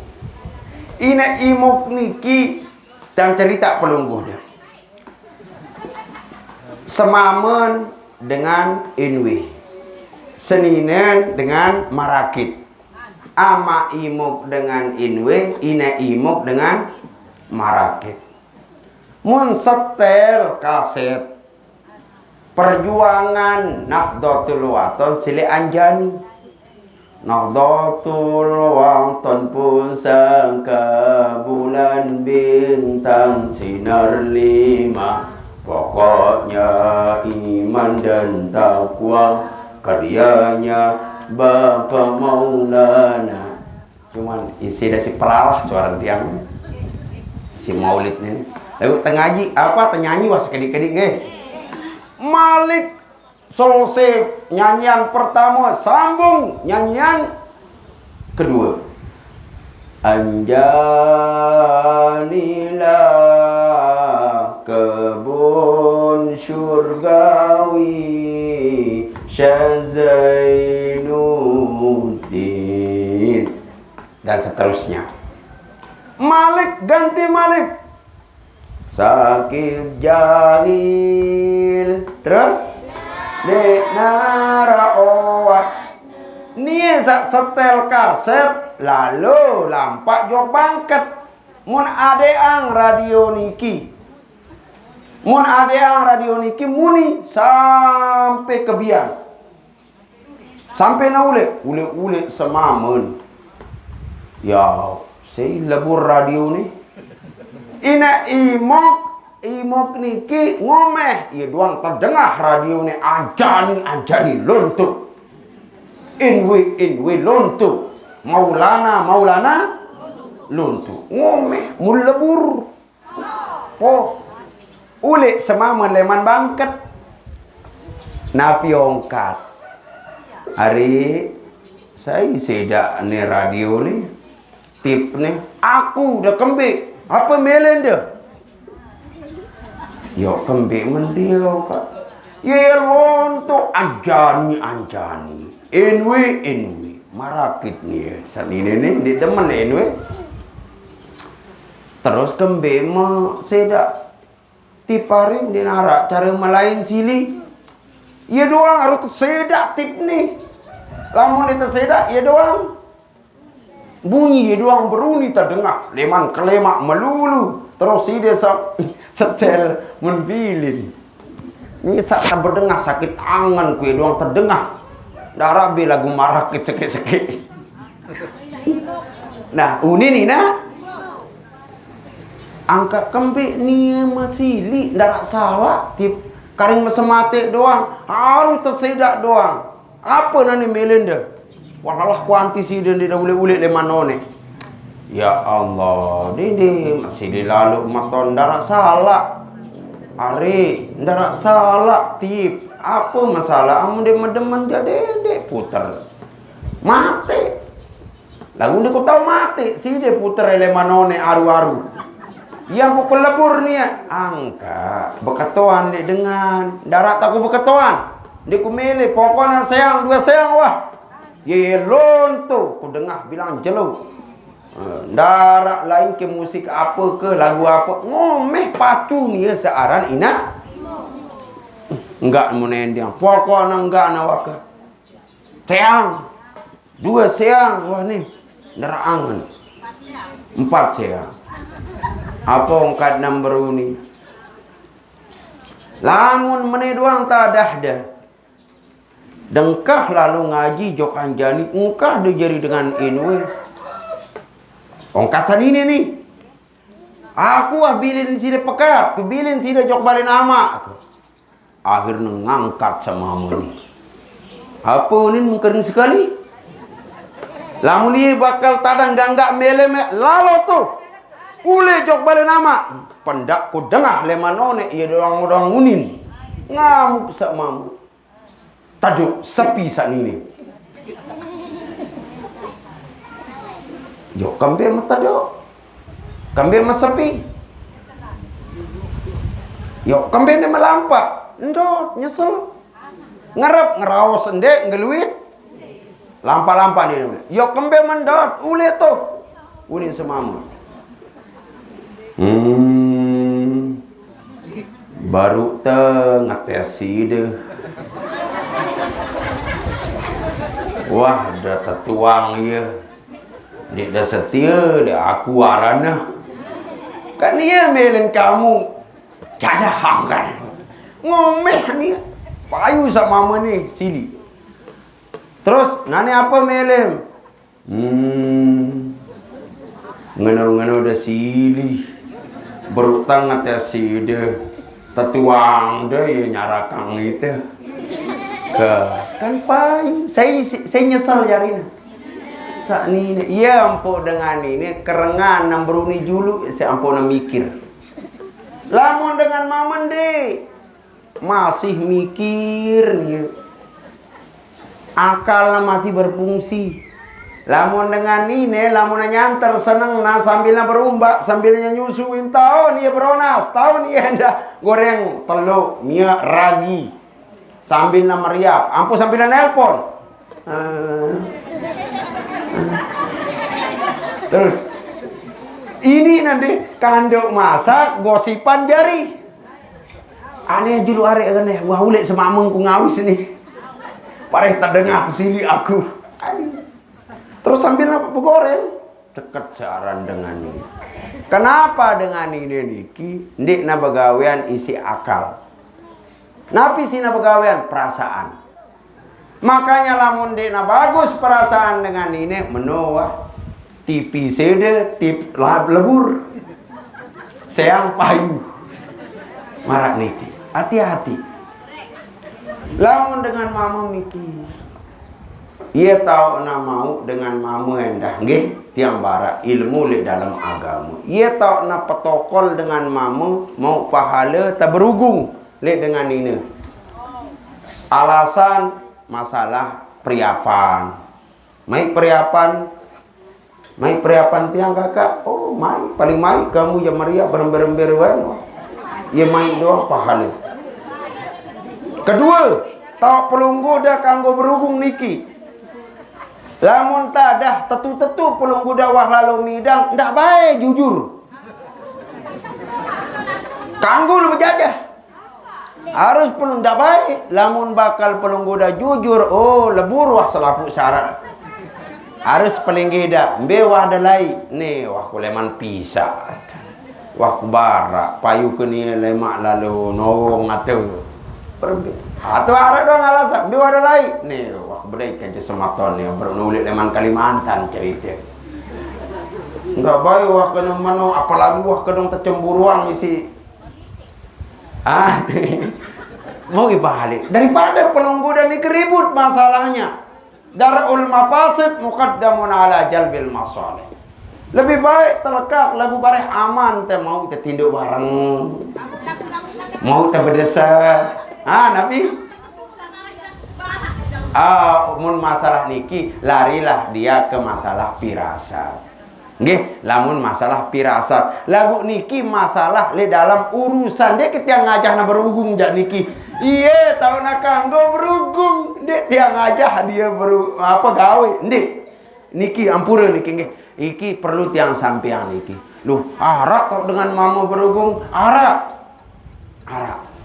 Ine Imuk niki tang cerita pelungguhne. Semamen dengan Inwih. Seninen dengan Marakit. Amaq Imuk dengan Inwih, Ine Imuk dengan Marakit. Mun setel kaset, perjuangan Nahdlatul Wathon sileq Anjani. Nahdlatul Wathon pusaka, bulan bintang sinar lima. Pokoknya iman dan takwa, karyanya Bapak Maulana. Cuman isi dasi pelalah suara tiang. Si Maulid nih. Lalu tengaji apa, tenyanyi wah sekediq-kediq nggih. Malik selesai nyanyian pertama, sambung nyanyian kedua. Anjanilah kebun surgawi Syekh Zainuddin. Dan seterusnya. Malik ganti Malik. Sakit jahil. Terus? Ndeq naraq oat. Nie saq setel kaset, lalo lampaq jok bangket. Mun adeang radio niki, mun adeang radio niki muni sampe kebian. Sampe na ule, ule-ule semamen. Ya, sei lebur radio ni. Ina imok, imok niki ngomeh, iya doang tedengah radio ni anjani, anjani lontu. Inwi, inwi lontu. Maulana, Maulana lontu. Ngomeh, mun lebur. Po. Ule semamen leman bangket. Napi ongkat. Ari, sai seda ne radio ne. Tip ne. Aku da kembe. Apa melen da? Yo kembe mentio ka. Ye lonto anjani, anjani. Enwe, enwe. Marakit ne. Sanine ne, ne demen enwe. Terus kembe me seda tip ari, ndeq naraq care melain sili. Ye doang harus teseda tip ni. Lamun ndeq teseda, ye doang bunyi, ye doang beruni tedengah, leman kelemaq melulu. Terus side sa-, setel men bilin. Ni saq tebedengah sakit angen, ku ye doang tedengah. Ndaraq be lagu marakit sekeq-sekeq. Nah, unin inaq. Angkaq kembeq nie masili, ndaraq salaq, tip karing mesem ate doang, harus tesedaq doang. Ape nani melen de? Walalah kuanti side ndeq de uleq-uleq leman none. Ya Allah, dede masili lalo meton, ndaraq salaq. Ari, ndaraq salaq, tip. Ape masalah? Amun ndeq medemen jaq dendeq puter. Mate. Laguq ndeq ku tao mate, side puter leman none aru-aru. Ye ampoq ku lebur nie, angkaq, beketoan ndeq dengan, ndaraq taku beketoan, ndeq ku mele, pokokne seang, due seang, wah. Ye lonto, ku dengah bilang jelo. Eh, ndaraq lain ke musik ape ke, lagu ape, ngomeh pacu nie searan inaq. Enggak menendang, pokokne enggak nawake. Seang. Due seang, wah, ni, neraq angen. Empat seang. Ape ongkat nang beruni? Lamun mene doang tadah de. Dengkah lalo ngaji jok anjani, engkah de jari dengan inwe. Ongkat sanine ni. Aku ah bilin side pekat, ku bilin side jok balen amaq. Akhirne ngangkat semamene. Ape unin mengkering sekali? Lamun ie bakal tadang ganggaq mele meq lalo tu. Ule jok balen amaq. Pendaq ku dengah leman none, ie doang-doang unin. Ngamuk saq mame. Tedoq sepi saq nine. Yo kembe metedoq. Kembe mesepi. Yo kembe ne melampaq. Ndot, nyesel. Ngerep, ngeraos ndeq, ngeluit. Lampaq-lampaq ni. Yo kembe mendot, ule tu. Unin semame. Hmm. Baruq te ngetes side. Wah, de tetuang ie. Ndeq de setie, de aku aranne. Kan ie melen kamu. Jadah kan. Ngomeh ni. Payu saq mame ni, sili. Terus, nane ape melem? Hmm. Ngeno-ngeno de sili. Berutang ate side. Tetuang de ye nyarakang ite. Ke, kan payu. Sai, sai nyesel jarine. Saq nine, ye ampoq dengan nine, kerengan nang beruni juluq, saq ampoqne mikir. Lamun dengan mame ndeq. Masih mikir nie. Akalne masih berfungsi. Lamun dengan nine, lamun nyanter seneng, nah sambilne berumbak, sambilne nyusuin, taun ie beronas, taun ie endah goreng telur, miaq, ragi. Sambilne meriap, ampoq sambilne nelpon. Eh. Terus, ini nanti kanduk masak, gosipan jari. Aneh julu arek kene, wah, uleq semamengku ngawis ni. Pareh tedengah tesili aku. Terus sambil apa, begoreng. Deket searan dengan ini. Kenapa dengan ini niki? Ndik na begawean isi akal. Napi sina begawean? Perasaan. Makanya lamun ndik na bagus perasaan dengan ini, menoa. Tipi sede, tip lab lebur. Seang payu. Marak niki. Hati-hati. Lamun dengan mama niki. Iye tau na mau dengan mama endah, nggih, tiang barak ilmu lek dalam agama. Iye tau na petokol dengan mama, mau pahala ta berugung lek dengan nina. Alasan masalah periapan. Mai periapan, mai periapan tiang kakak. Oh, mai, paling mai kamu ya meriah berembe-rembe ruan. Iye mai doang pahala. Kedua, tau pelungguda kanggo berugung niki. Lamun tadah tetu-tetu pelungguda wah lalo midang, ndak bae jujur. Kanggo lu bejajah. Harus pelung ndak bae. Lamun bakal pelungguda jujur, oh, lebur wah selapuk syarat. Harus pelinggih dah, mbe wah dalai. Nih, wah kuleman pisa. Wah, ku barak, payu ke ni lemak lalu nowong atu. Perbe-, atu arak doang alasan, biar ada lain. Ni, wah, bedai kerja sematon ni, bernulik leman Kalimantan cerita. Enggak baik wah kena mano, apalagi wah kedong tercemburuan isi. Ah, mau ibalik. Daripada pelunggu dan ni keribut masalahnya. Darul mafasid muqaddamun ala jalbil masalih. Lebih baik telekak lagu bareh aman te mau te tinduk bareng. Mau te bedesa. Ah, Nabi. Ah, mun masalah niki, larilah dia ke masalah firasat. Nggih, lamun masalah firasat. Lagu niki masalah le dalam urusan. Dek tiang ngajah na berugung jak niki. Iye, tau na kanggo berugung. Dek tiang ngajah dia beru-, apa gawe. Ndik. Niki ampura niki nggih. Iki perlu tiang sampeang niki. Loh, arak tok dengan mama berugung? Arak. Arak.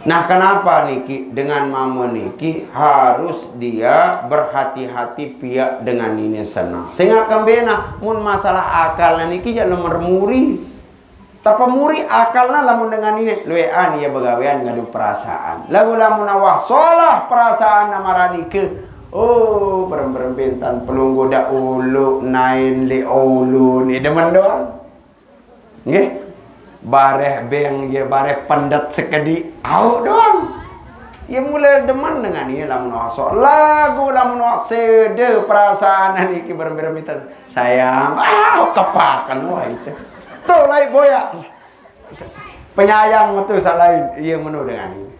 Nah, kenapa niki dengan mama niki harus dia berhati-hati pihak dengan nini senang? Sehingga kembena mun masalah akal niki ya nomor muri. Tapi muri akalna lamun dengan ini, luean ya begawean ngadu perasaan. Lagu lamun awah solah perasaan nama radike. Oh, berem-berem bintan pelunggu da ulu, nain li ulu, ni demen doang. Nggih. Bareh beng ye, bareh pendet sekedi, au doang. Ye mulai demen dengan ini lamun awah solah. Lagu lamun awah sede perasaan niki berem-berem bintan. Sayang, ah, kepakan wah itu. Tuh, lain boyak. Penyayang metu salain. Iya, menu dengan ini.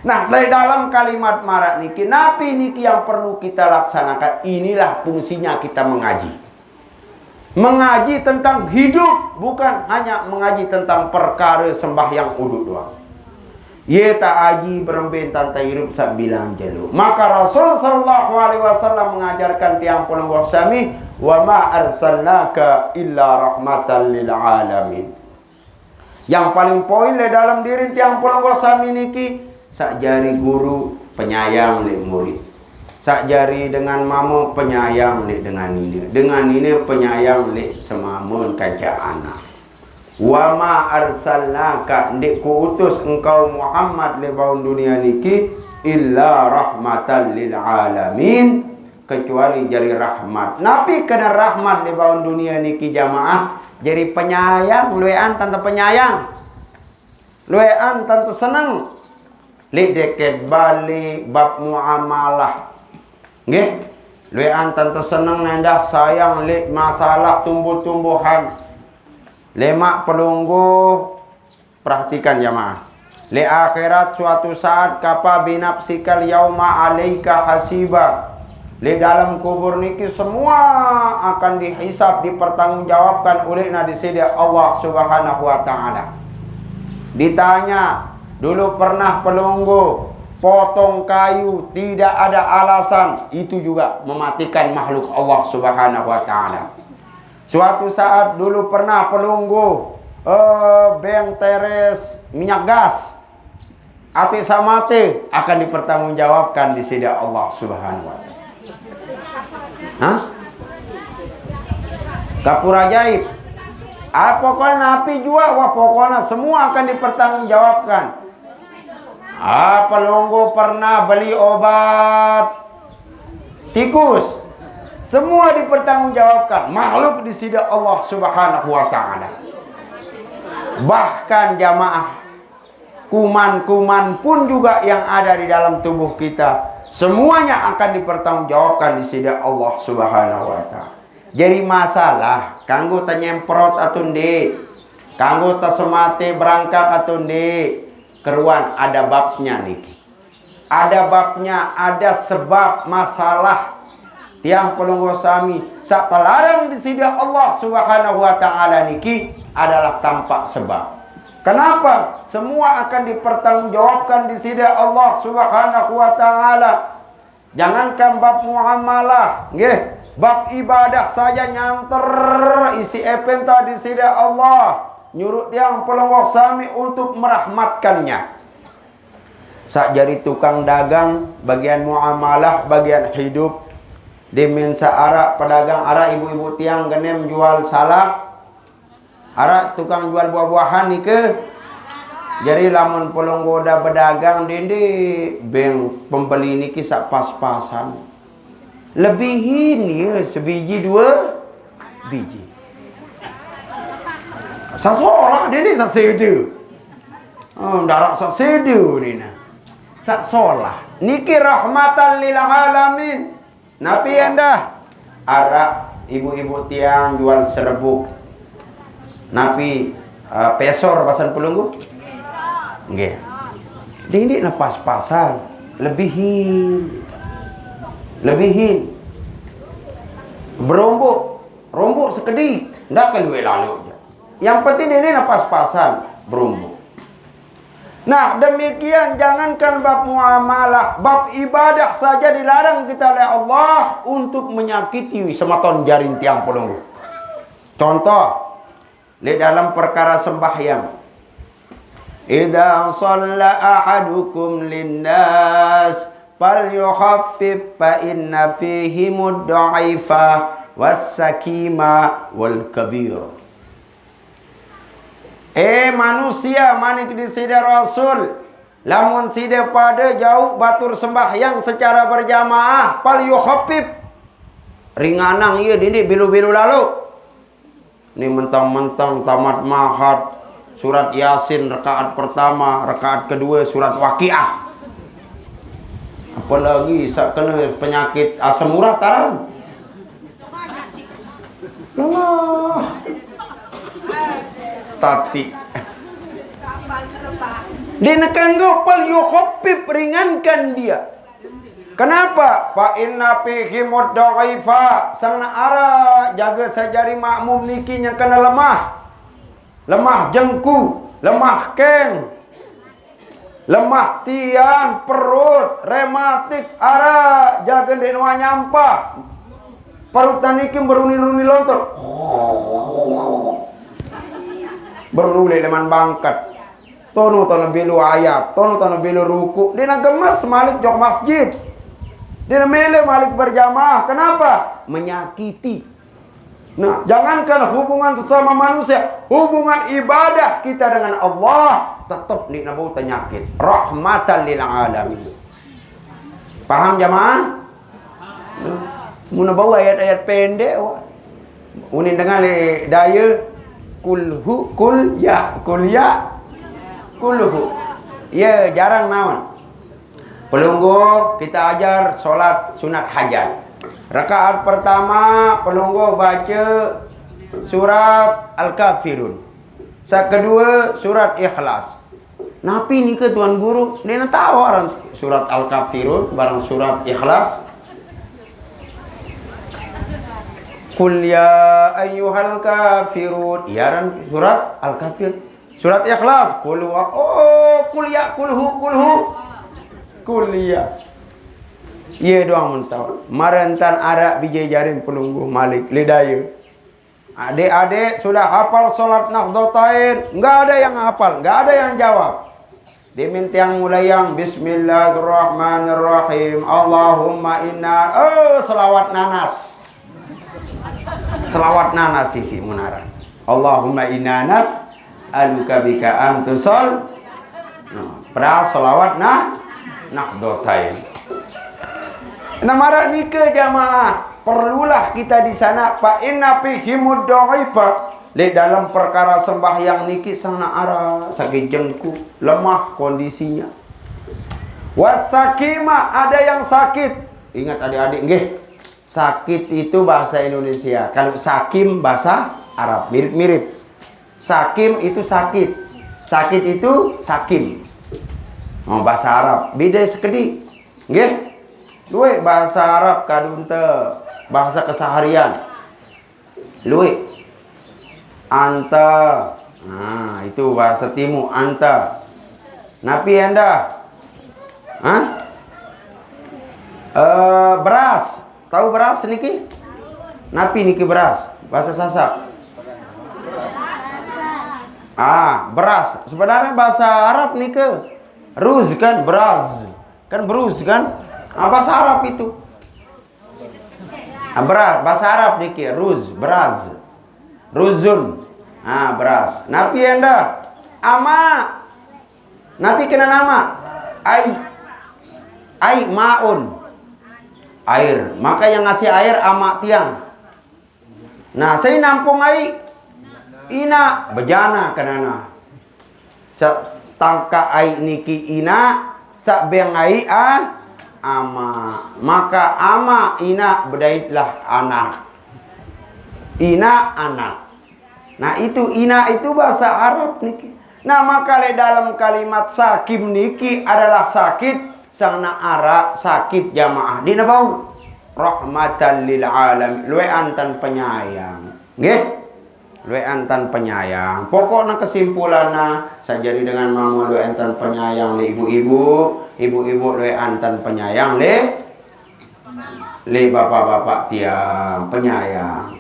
Nah, dari dalam kalimat marak niki, napi niki yang perlu kita laksanakan? Inilah fungsinya kita mengaji. Mengaji tentang hidup, bukan hanya mengaji tentang perkara sembahyang uduk doang. Ye tak aji berembe tanta hidup sabilang jelo. Maka Rasul sallallahu alaihi wasallam mengajarkan tiang pelungguh sami, "Wa ma arsalnaka illa rahmatan lil alamin." Yang paling poin le dalam diri tiang pelungguh sami niki, sak jari guru penyayang le murid. Sak jari dengan mama penyayang le dengan nini. Dengan nini penyayang le semama kanca anak. Wa ma arsalnaka, ndik kuutus engkau Muhammad lebaun dunia niki, illa rahmatan lil alamin, kecuali jari rahmat. Napi kena rahmat lebaun dunia niki jamaah? Jari penyayang, luean tante penyayang. Luean tante seneng. Lek deket balik bab muamalah. Nggih. Luean tante seneng endah sayang lek masalah tumbuh-tumbuhan. Lemak pelungguh, perhatikan jamaah. Lek akhirat suatu saat kafa binafsikal yauma alaika hasiba. Lek dalam kubur niki semua akan dihisab, dipertanggungjawabkan oleh na di sini Allah Subhanahu wa taala. Ditanya, dulu pernah pelunggu potong kayu tidak ada alasan, itu juga mematikan makhluk Allah Subhanahu wa taala. Suatu saat dulu pernah pelunggu, eh, beng teres minyak gas. Ate samate akan dipertanggungjawabkan di sida Allah Subhanahu wa taala. Hah? Dapur ajaib. Ah, pokoknya napi jua, wah, pokoknya semua akan dipertanggungjawabkan. Ah, pelunggu pernah beli obat tikus. Semua dipertanggungjawabkan makhluk di sida Allah Subhanahu wa Ta'ala. Bahkan jamaah, kuman-kuman pun juga yang ada di dalam tubuh kita, semuanya akan dipertanggungjawabkan di sida Allah Subhanahu wa Ta'ala. Jadi masalah, kanggo tanyemprot atau ndi, kanggo tasemate berangkat atau ndi, keruan ada babnya niki. Ada babnya, ada sebab masalah. Tiang pelungguh sami, sak telarang di sida Allah Subhanahu wa Ta'ala niki adalah tanpa sebab. Kenapa? Semua akan dipertanggungjawabkan di sida Allah Subhanahu wa Ta'ala. Jangankan bab muamalah, nggih, bab ibadah saja nyanter isi epenta di sida Allah. Nyuruh tiang pelungguh sami untuk merahmatkannya. Sak jari tukang dagang, bagian muamalah, bagian hidup. Dimin sa arak pedagang arak, ibu-ibu tiang genem jual salak. Arak tukang jual buah-buahan nike. Jadi lamun pelungguh da bedagang dindi, beng pembeli niki sak pas-pasan. Lebihin ya sebiji dua biji. Sasolah dindi sasede. Oh, darak sasede dina. Sasolah. Niki rahmatan lil alamin. Napi endah? Arak ibu-ibu tiang jual serebuk. Napi, eh, pesor basan pelungguh? Nggih. Dindi na pas-pasan, lebihin. Lebihin. Berombok, rombok sekedi, ndak keluar lalu aja. Yang penting dindi na pas-pasan, berombok. Nah, demikian jangankan bab muamalah, bab ibadah saja dilarang kita oleh Allah untuk menyakiti sematon jarin tiang pelungguh. Contoh, di dalam perkara sembahyang. Idza shalla ahadukum linnas falyukhaffif fa inna fihimud dha'ifa was sakima wal kabir. Eh manusia, manik di sida Rasul, lamun sida pada jauh batur sembahyang secara berjamaah, fal yukhaffif. Ringanang iya dindi bilu-bilu lalu. Ni mentang-mentang tamat mahad, surat Yasin rakaat pertama, rakaat kedua surat Waqiah. Apalagi sak kena penyakit asam urat taran. Lelah. Tati. Dia nekan go, fal yukhaffif, ringankan dia. Kenapa? Fa inna fihimud dha'ifa. Sang na ara jaga sajari makmum niki yang kena lemah. Lemah jengku, lemah keng. Lemah tian, perut, rematik, ara jaga ndek nuan nyampah. Perut niki beruni-runi lontok. Beruni leman bangkat. Tono tono belu ayat, tono tono belu ruku. Dia nak gemas malik jok masjid. Dia nak mele malik berjamaah. Kenapa? Menyakiti. Nah, jangankan hubungan sesama manusia, hubungan ibadah kita dengan Allah tetap ni nabau penyakit. Rahmatan lil alamin. Paham jamaah? Nah, muna bau ayat-ayat pendek, wah. Unin dengar le daya, kulhu, kul ya, kul ya, kulhu. Ya, jarang naon. Pelungguh kita ajar solat sunat hajat. Rakaat pertama, pelungguh baca surat Al-Kafirun. Sak kedua, surat Ikhlas. Napi nika Tuan Guru? Nena tahu aran surat Al-Kafirun, barang surat Ikhlas. Qul ya ayyuhal kafirun. Iya aran surat Al-Kafir. Surat Ikhlas. Qul huwa, oh, qul ya, qul hu, qul hu. Qul ya. Iya doang mun tahu. Marentan arak biji jarin pelungguh malik. Lidaya. Adik-adik sudah hafal solat Nahdlatain? Nggak ada yang hafal, nggak ada yang jawab. Dimintiang mulayang, Bismillahirrahmanirrahim. Allahumma inna, oh, selawat nanas. Selawat nana sisi munaran. Allahumma inna nas'aluka bika antusol. Nah, padahal selawat nah nah dotain. Nah, mara nika jamaah, perlulah kita di sana, fa inna fihimud dhaifa. Di dalam perkara sembahyang niki sang na ara, sakit jengku, lemah kondisinya. Wasakima, ada yang sakit. Ingat adik-adik, nggih. Sakit itu bahasa Indonesia. Kalau sakim bahasa Arab, mirip-mirip. Sakim itu sakit. Sakit itu sakim. Oh, bahasa Arab. Beda sekedi. Nggih. Luwih bahasa Arab kadunta bahasa keseharian. Luwih. Anta. Nah, itu bahasa timu, anta. Napi enda? Hah? Eh, beras. Tahu beras niki? Napi niki beras? Bahasa Sasak. Ah, beras. Sebenarnya bahasa Arab nika ruz kan, beras. Kan beruz kan? Ah, bahasa Arab itu. Ah, beras, bahasa Arab niki ruz, beras. Ruzun. Ah, beras. Napi enda? Ama. Napi kena nama? Ai. Ai maun. Air. Maka yang ngasih air ama tiang. Nah, sai nampung ai? Ina, bejana kenana. Sa tangka ai niki ina, sa beng ai a ama. Maka ama ina bedaitlah anak. Ina anak. Nah, itu ina itu bahasa Arab niki. Nah, maka le dalam kalimat sakim niki adalah sakit, sang na ara sakit jamaah. Dina bau. Rahmatan lil alam. Luwih antan penyayang. Nggih? Luwih antan penyayang. Pokoknya kesimpulannya, sajadi dengan mama luwih antan penyayang le ibu-ibu, ibu-ibu luwih antan penyayang le le bapak-bapak tiang, penyayang.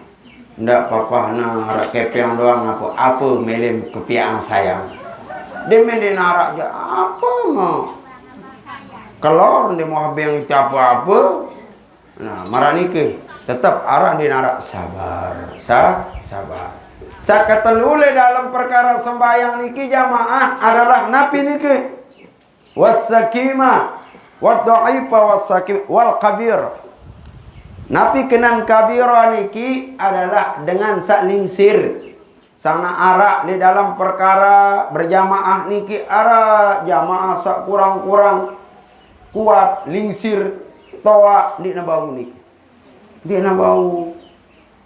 Ndak papah na rak kepeng doang apa, apa melem kepiang sayang. Dia melem narak je apa mau. Kelor dia mau habeng itu apa-apa. Nah, mara niki tetap ara dia narak sabar, sa, sabar. Sakatelu le dalam perkara sembahyang niki jamaah adalah napi niki? Wasakima, wad dhaifa wasakim, wal kabir. Napi kenan kabira niki adalah dengan sak lingsir. Sang na ara di dalam perkara berjamaah niki ara jamaah sak kurang-kurang kuat, lingsir, toa di na bau niki. Di na bau.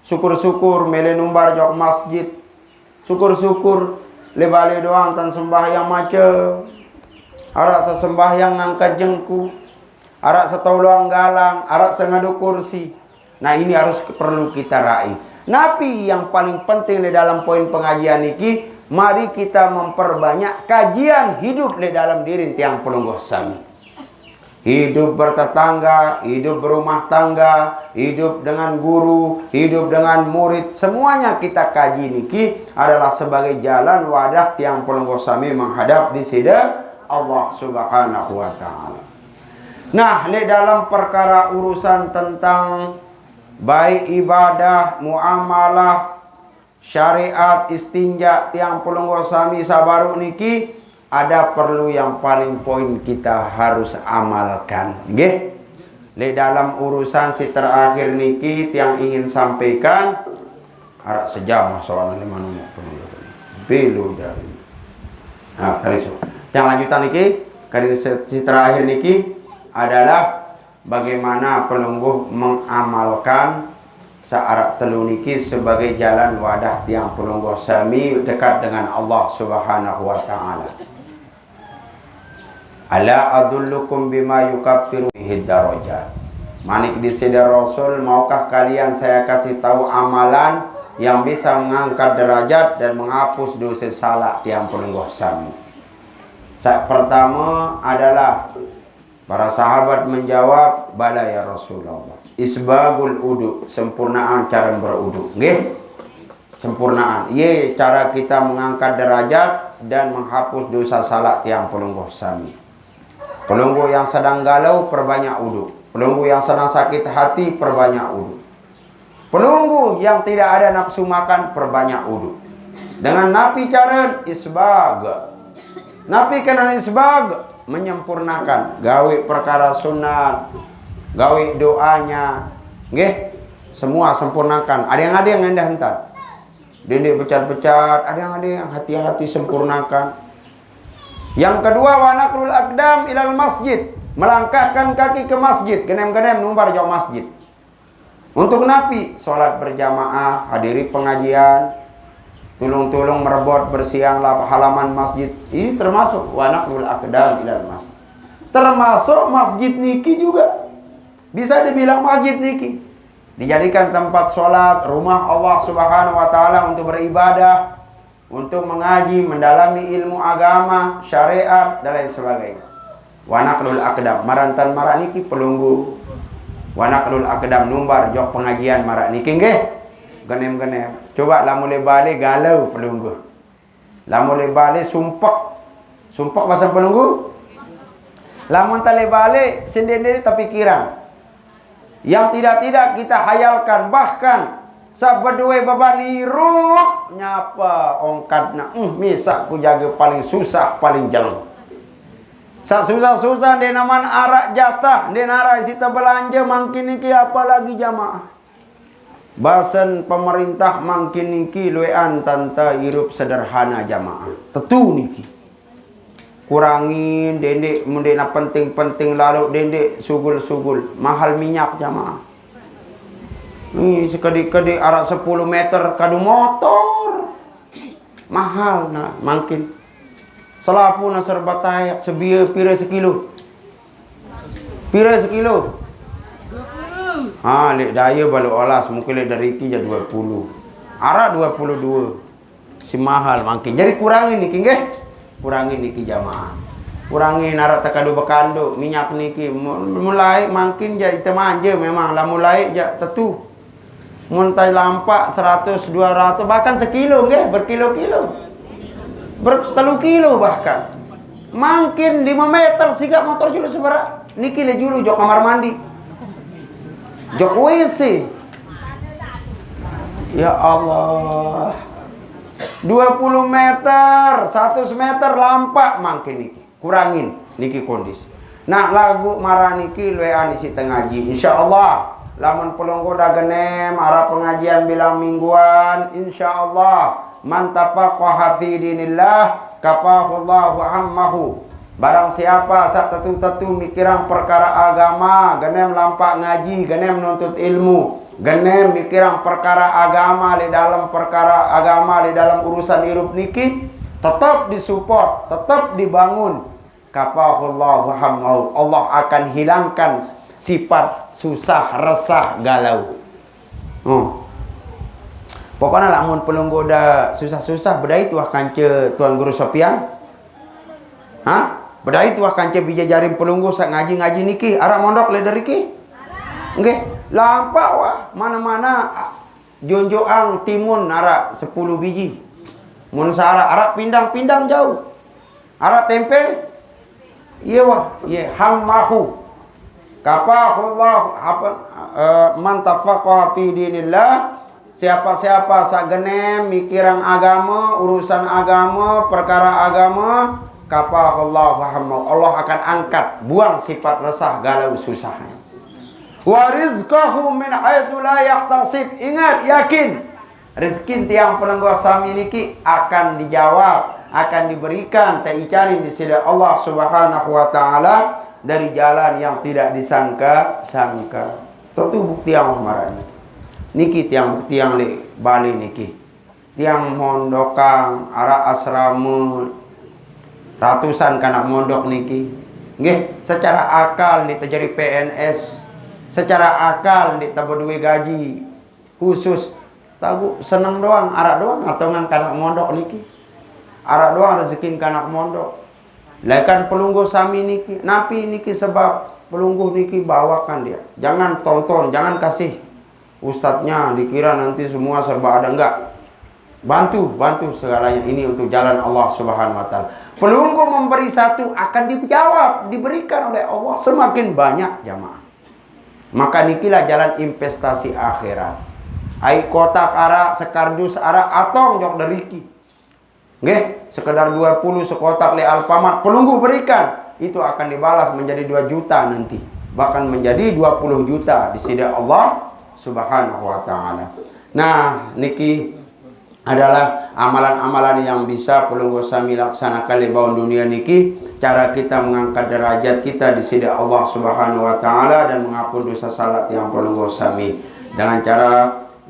Syukur-syukur mele numbar jok masjid. Syukur-syukur le bale doang tan sembahyang macem. Arak sesembahyang ngangkat jengku. Arak setolong galang, arak sengadu kursi. Nah, ini harus perlu kita raih. Napi yang paling penting di dalam poin pengajian niki, mari kita memperbanyak kajian hidup di dalam diri tiang pelungguh sami. Hidup bertetangga, hidup berumah tangga, hidup dengan guru, hidup dengan murid, semuanya kita kaji niki adalah sebagai jalan wadah tiang pelungguh sami menghadap di sida Allah Subhanahu wa taala. Nah, di dalam perkara urusan tentang baik ibadah, muamalah, syariat, istinja tiang pelungguh sami sabaru niki ada perlu yang paling poin kita harus amalkan. Nggih. Di dalam urusan si terakhir niki tiang ingin sampaikan arak sejam soalnya lima nomor pelungguh. Belu dari. Nah, kali so. Yang lanjutan niki, kali se- si terakhir niki adalah bagaimana pelungguh mengamalkan saarak telu niki sebagai jalan wadah tiang pelungguh sami dekat dengan Allah Subhanahu wa taala. Ala adullukum bima yukaffiru bihi darajat. Manik di sida Rasul, maukah kalian saya kasih tahu amalan yang bisa mengangkat derajat dan menghapus dosa salah tiang pelungguh sami? Sa pertama adalah para sahabat menjawab, "Bala ya Rasulullah." Isbagul udu, sempurnaan cara berudu. Nggih. Sempurnaan. Ye cara kita mengangkat derajat dan menghapus dosa salah tiang pelungguh sami. Pelungguh yang sedang galau, perbanyak udu. Pelungguh yang sedang sakit hati, perbanyak udu. Pelungguh yang tidak ada nafsu makan, perbanyak wudu. Dengan napi cara? Isbag. Napi kena isbag? Menyempurnakan. Gawe perkara sunat, gawe doanya. Nggih, semua sempurnakan. Ada yang, ada yang endah entan. Dendik pecat-pecat, ada yang, ada yang hati-hati sempurnakan. Yang kedua, wa naqlul aqdam ilal masjid. Melangkahkan kaki ke masjid. Genem-genem numbar jok masjid. Untuk napi? Sholat berjamaah, hadiri pengajian, tulung-tulung merebot bersiang lap-, halaman masjid. Ini termasuk wa naqlul aqdam ilal masjid. Termasuk masjid niki juga. Bisa dibilang masjid niki. Dijadikan tempat sholat, rumah Allah Subhanahu wa Ta'ala untuk beribadah, untuk mengaji, mendalami ilmu agama, syariat, dan lain sebagainya. Wa naqlul aqdam, marantan marak niki pelungguh. Wa naqlul aqdam, numbar jok pengajian marak niki nggih. Genem-genem. Coba lamun le bale galau pelungguh. Lamun le bale sumpek. Sumpek bahasa pelungguh. Lamun tale bale sendiri tapi kirang. Yang tidak-tidak kita hayalkan, bahkan sabedue beban hirup nyapa ongkadna, eh, misa ku jaga paling susah, paling jeleng. Sak susah-susah nde naman arak jatah, nde narak sita belanja mangkin niki, apalagi jamaah. Basen pemerintah mangkin niki luean tanta hirup sederhana jamaah. Tetu niki. Kurangin, dendik, mun dek na penting-penting lalu, dendik sugul-sugul. Mahal minyak jamaah. Nih, sekedik-kedik arak sepuluh meter kadu motor. Mahal, nah, mangkin. Selapu na serba tayak, sebia pira sekilo? Pira sekilo? Ha, lek daya balu olas, mungkin lek dari ki ja dua puluh. Arak dua puluh dua. Si mahal mangkin. Jadi kurangin niki nggih. Kurangin niki jamaah. Kurangin arak tekadu bekanduk, minyak niki. Mu-, mulai mangkin ja ite manja memang lah mulai ja tetu. Mun tai lampak seratus, dua ratus, bahkan sekilo nggih, berkilo-kilo. Bertelu kilo bahkan. Mangkin lima meter sigak motor julu seberak. Niki le julu jok kamar mandi. Jok W C. Ya Allah. Dua puluh meter, seratus meter lampak mangkin niki. Kurangin niki kondisi. Nak lagu marah niki luean isi tengaji. Insyaallah, lamun pelungguh dah genem arah pengajian bilang mingguan, insyaallah, man tafaqaha fi dinillah kafahullahu hammahu. Barang siapa sak tetu-tetu mikirang perkara agama, genem lampak ngaji, genem nuntut ilmu, genem mikirang perkara agama, di dalam perkara agama, di dalam urusan hirup niki, tetap disupport, tetap dibangun. Kafahullahu hammahu. Allah akan hilangkan sifat susah, resah, galau. Hmm. Pokoknya lamun pelungguh dah susah-susah, bedai tuah kance Tuan Guru Sopian. Ha? Bedai tuah kance bija jarim pelungguh sak ngaji-ngaji niki. Arak mondok le dari ki? Nggih. Lampak wah, mana-mana jonjoang timun arak sepuluh biji. Mun sarak arak pindang-pindang jauh. Arak tempe? Iya wah, iya hammahu. Kafahullah apa, eh, man tafaqaha fi dinillah, siapa-siapa sak genem mikirang agama, urusan agama, perkara agama, kafahullahu hammahu. Allah akan angkat, buang sifat resah, galau, susah. Wa rizqahu min haitsu la yahtasib. Ingat, yakin, rezeki tiang pelungguh sami niki akan dijawab, akan diberikan, teicarin di sida Allah Subhanahu wa Ta'ala dari jalan yang tidak disangka-sangka. Tentu bukti yang marah niki. Niki tiang bukti yang le bali niki. Tiang mondokang arak asrama ratusan kanak mondok niki. Nggih, secara akal ndik terjadi P N S. Secara akal ndik tebedue gaji khusus. Tahu seneng doang, arak doang atau ngan kanak mondok niki. Arak doang rezeki kanak mondok. Lekan pelungguh sami niki, napi niki sebab pelungguh niki bawakan dia. Jangan tonton, jangan kasih ustadznya dikira nanti semua serba ada, enggak. Bantu, bantu segalanya ini untuk jalan Allah Subhanahu wa Ta'ala. Pelungguh memberi satu akan dijawab, diberikan oleh Allah semakin banyak jamaah. Maka nikilah jalan investasi akhirat. Ai kotak ara, sekardus ara, atong jok deriki. Nggih, sekedar dua puluh sekotak le Alfamart, pelungguh berikan, itu akan dibalas menjadi dua juta nanti. Bahkan menjadi dua puluh juta di sida Allah Subhanahu wa taala. Nah, niki adalah amalan-amalan yang bisa pelungguh sami laksanakan lebaun dunia niki, cara kita mengangkat derajat kita di sida Allah Subhanahu wa taala dan mengampun dosa salat yang pelungguh sami. Dengan cara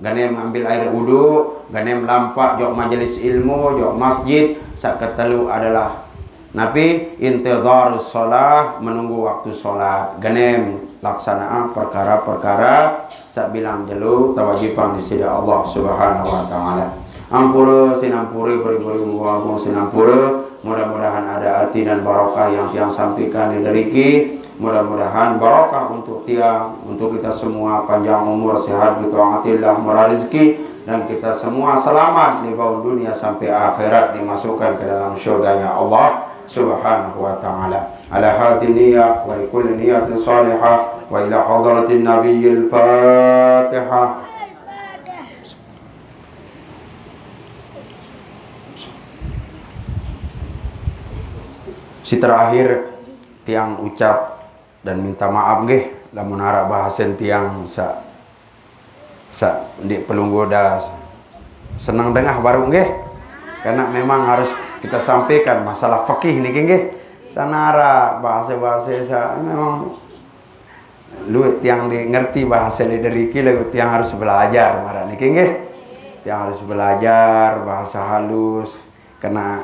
ganem ambil air wudu, ganem lampak jok majelis ilmu, jok masjid, saketelu adalah napi, intidharus shalah, menunggu waktu sholat. Ganem laksanaan perkara-perkara sabilang jelo tawajibang di sida Allah Subhanahu wa taala. Ampura sinampura, beribu-ribu agung sinampura. Mudah-mudahan ada arti dan barokah yang tiang sampaikan di deriki. Mudah-mudahan barokah untuk tiang, untuk kita semua, panjang umur, sehat, bitaatillah, murah rezeki, dan kita semua selamat di baun dunia sampai akhirat, dimasukkan ke dalam syurganya Allah Subhanahu wa taala. Ala hadhi niyah wa likulli niyatin salihah wa ila hadratin nabiyil Fatihah. Si terakhir, tiang ucap dan minta maaf nggih, lamun araq bahasen tiang sa, sa ndik pelungguh da seneng dengah baru nggih. Karena memang harus kita sampaikan masalah fikih niki nggih. Sanara bahasa-bahasa sa memang luwih tiang di ngerti bahasa lideriki, lalu tiang harus belajar maraq niki nggih. Tiang harus belajar bahasa halus, karena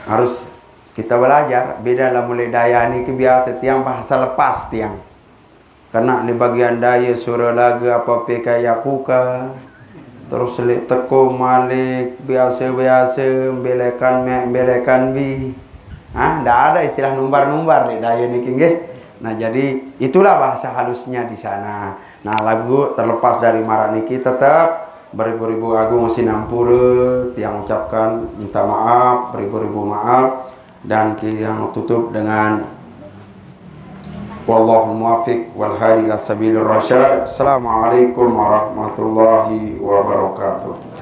harus kita belajar. Beda lah mulai daya niki biasa tiang bahasa lepas tiang. Kena di bagian daya sura lagu apa peka yakuka. Terus selik teko malik biasa-biasa, belekan mek, belekan bi. Ha, ndak ada istilah numbar-numbar di daya niki nggih. Nah, jadi itulah bahasa halusnya di sana. Nah, lagu terlepas dari maraq niki tetap beribu-ribu agung sinampura tiang ucapkan, minta maaf, beribu-ribu maaf, dan tiang tutup dengan wallahul muwaffiq wal hadi ila sabilir rasyad. Assalamualaikum warahmatullahi wabarakatuh.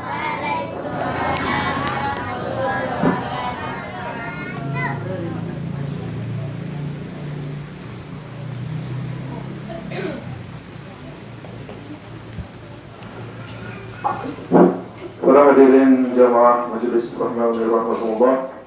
Para hadirin jamaah majelis rahimani rahimakumullah.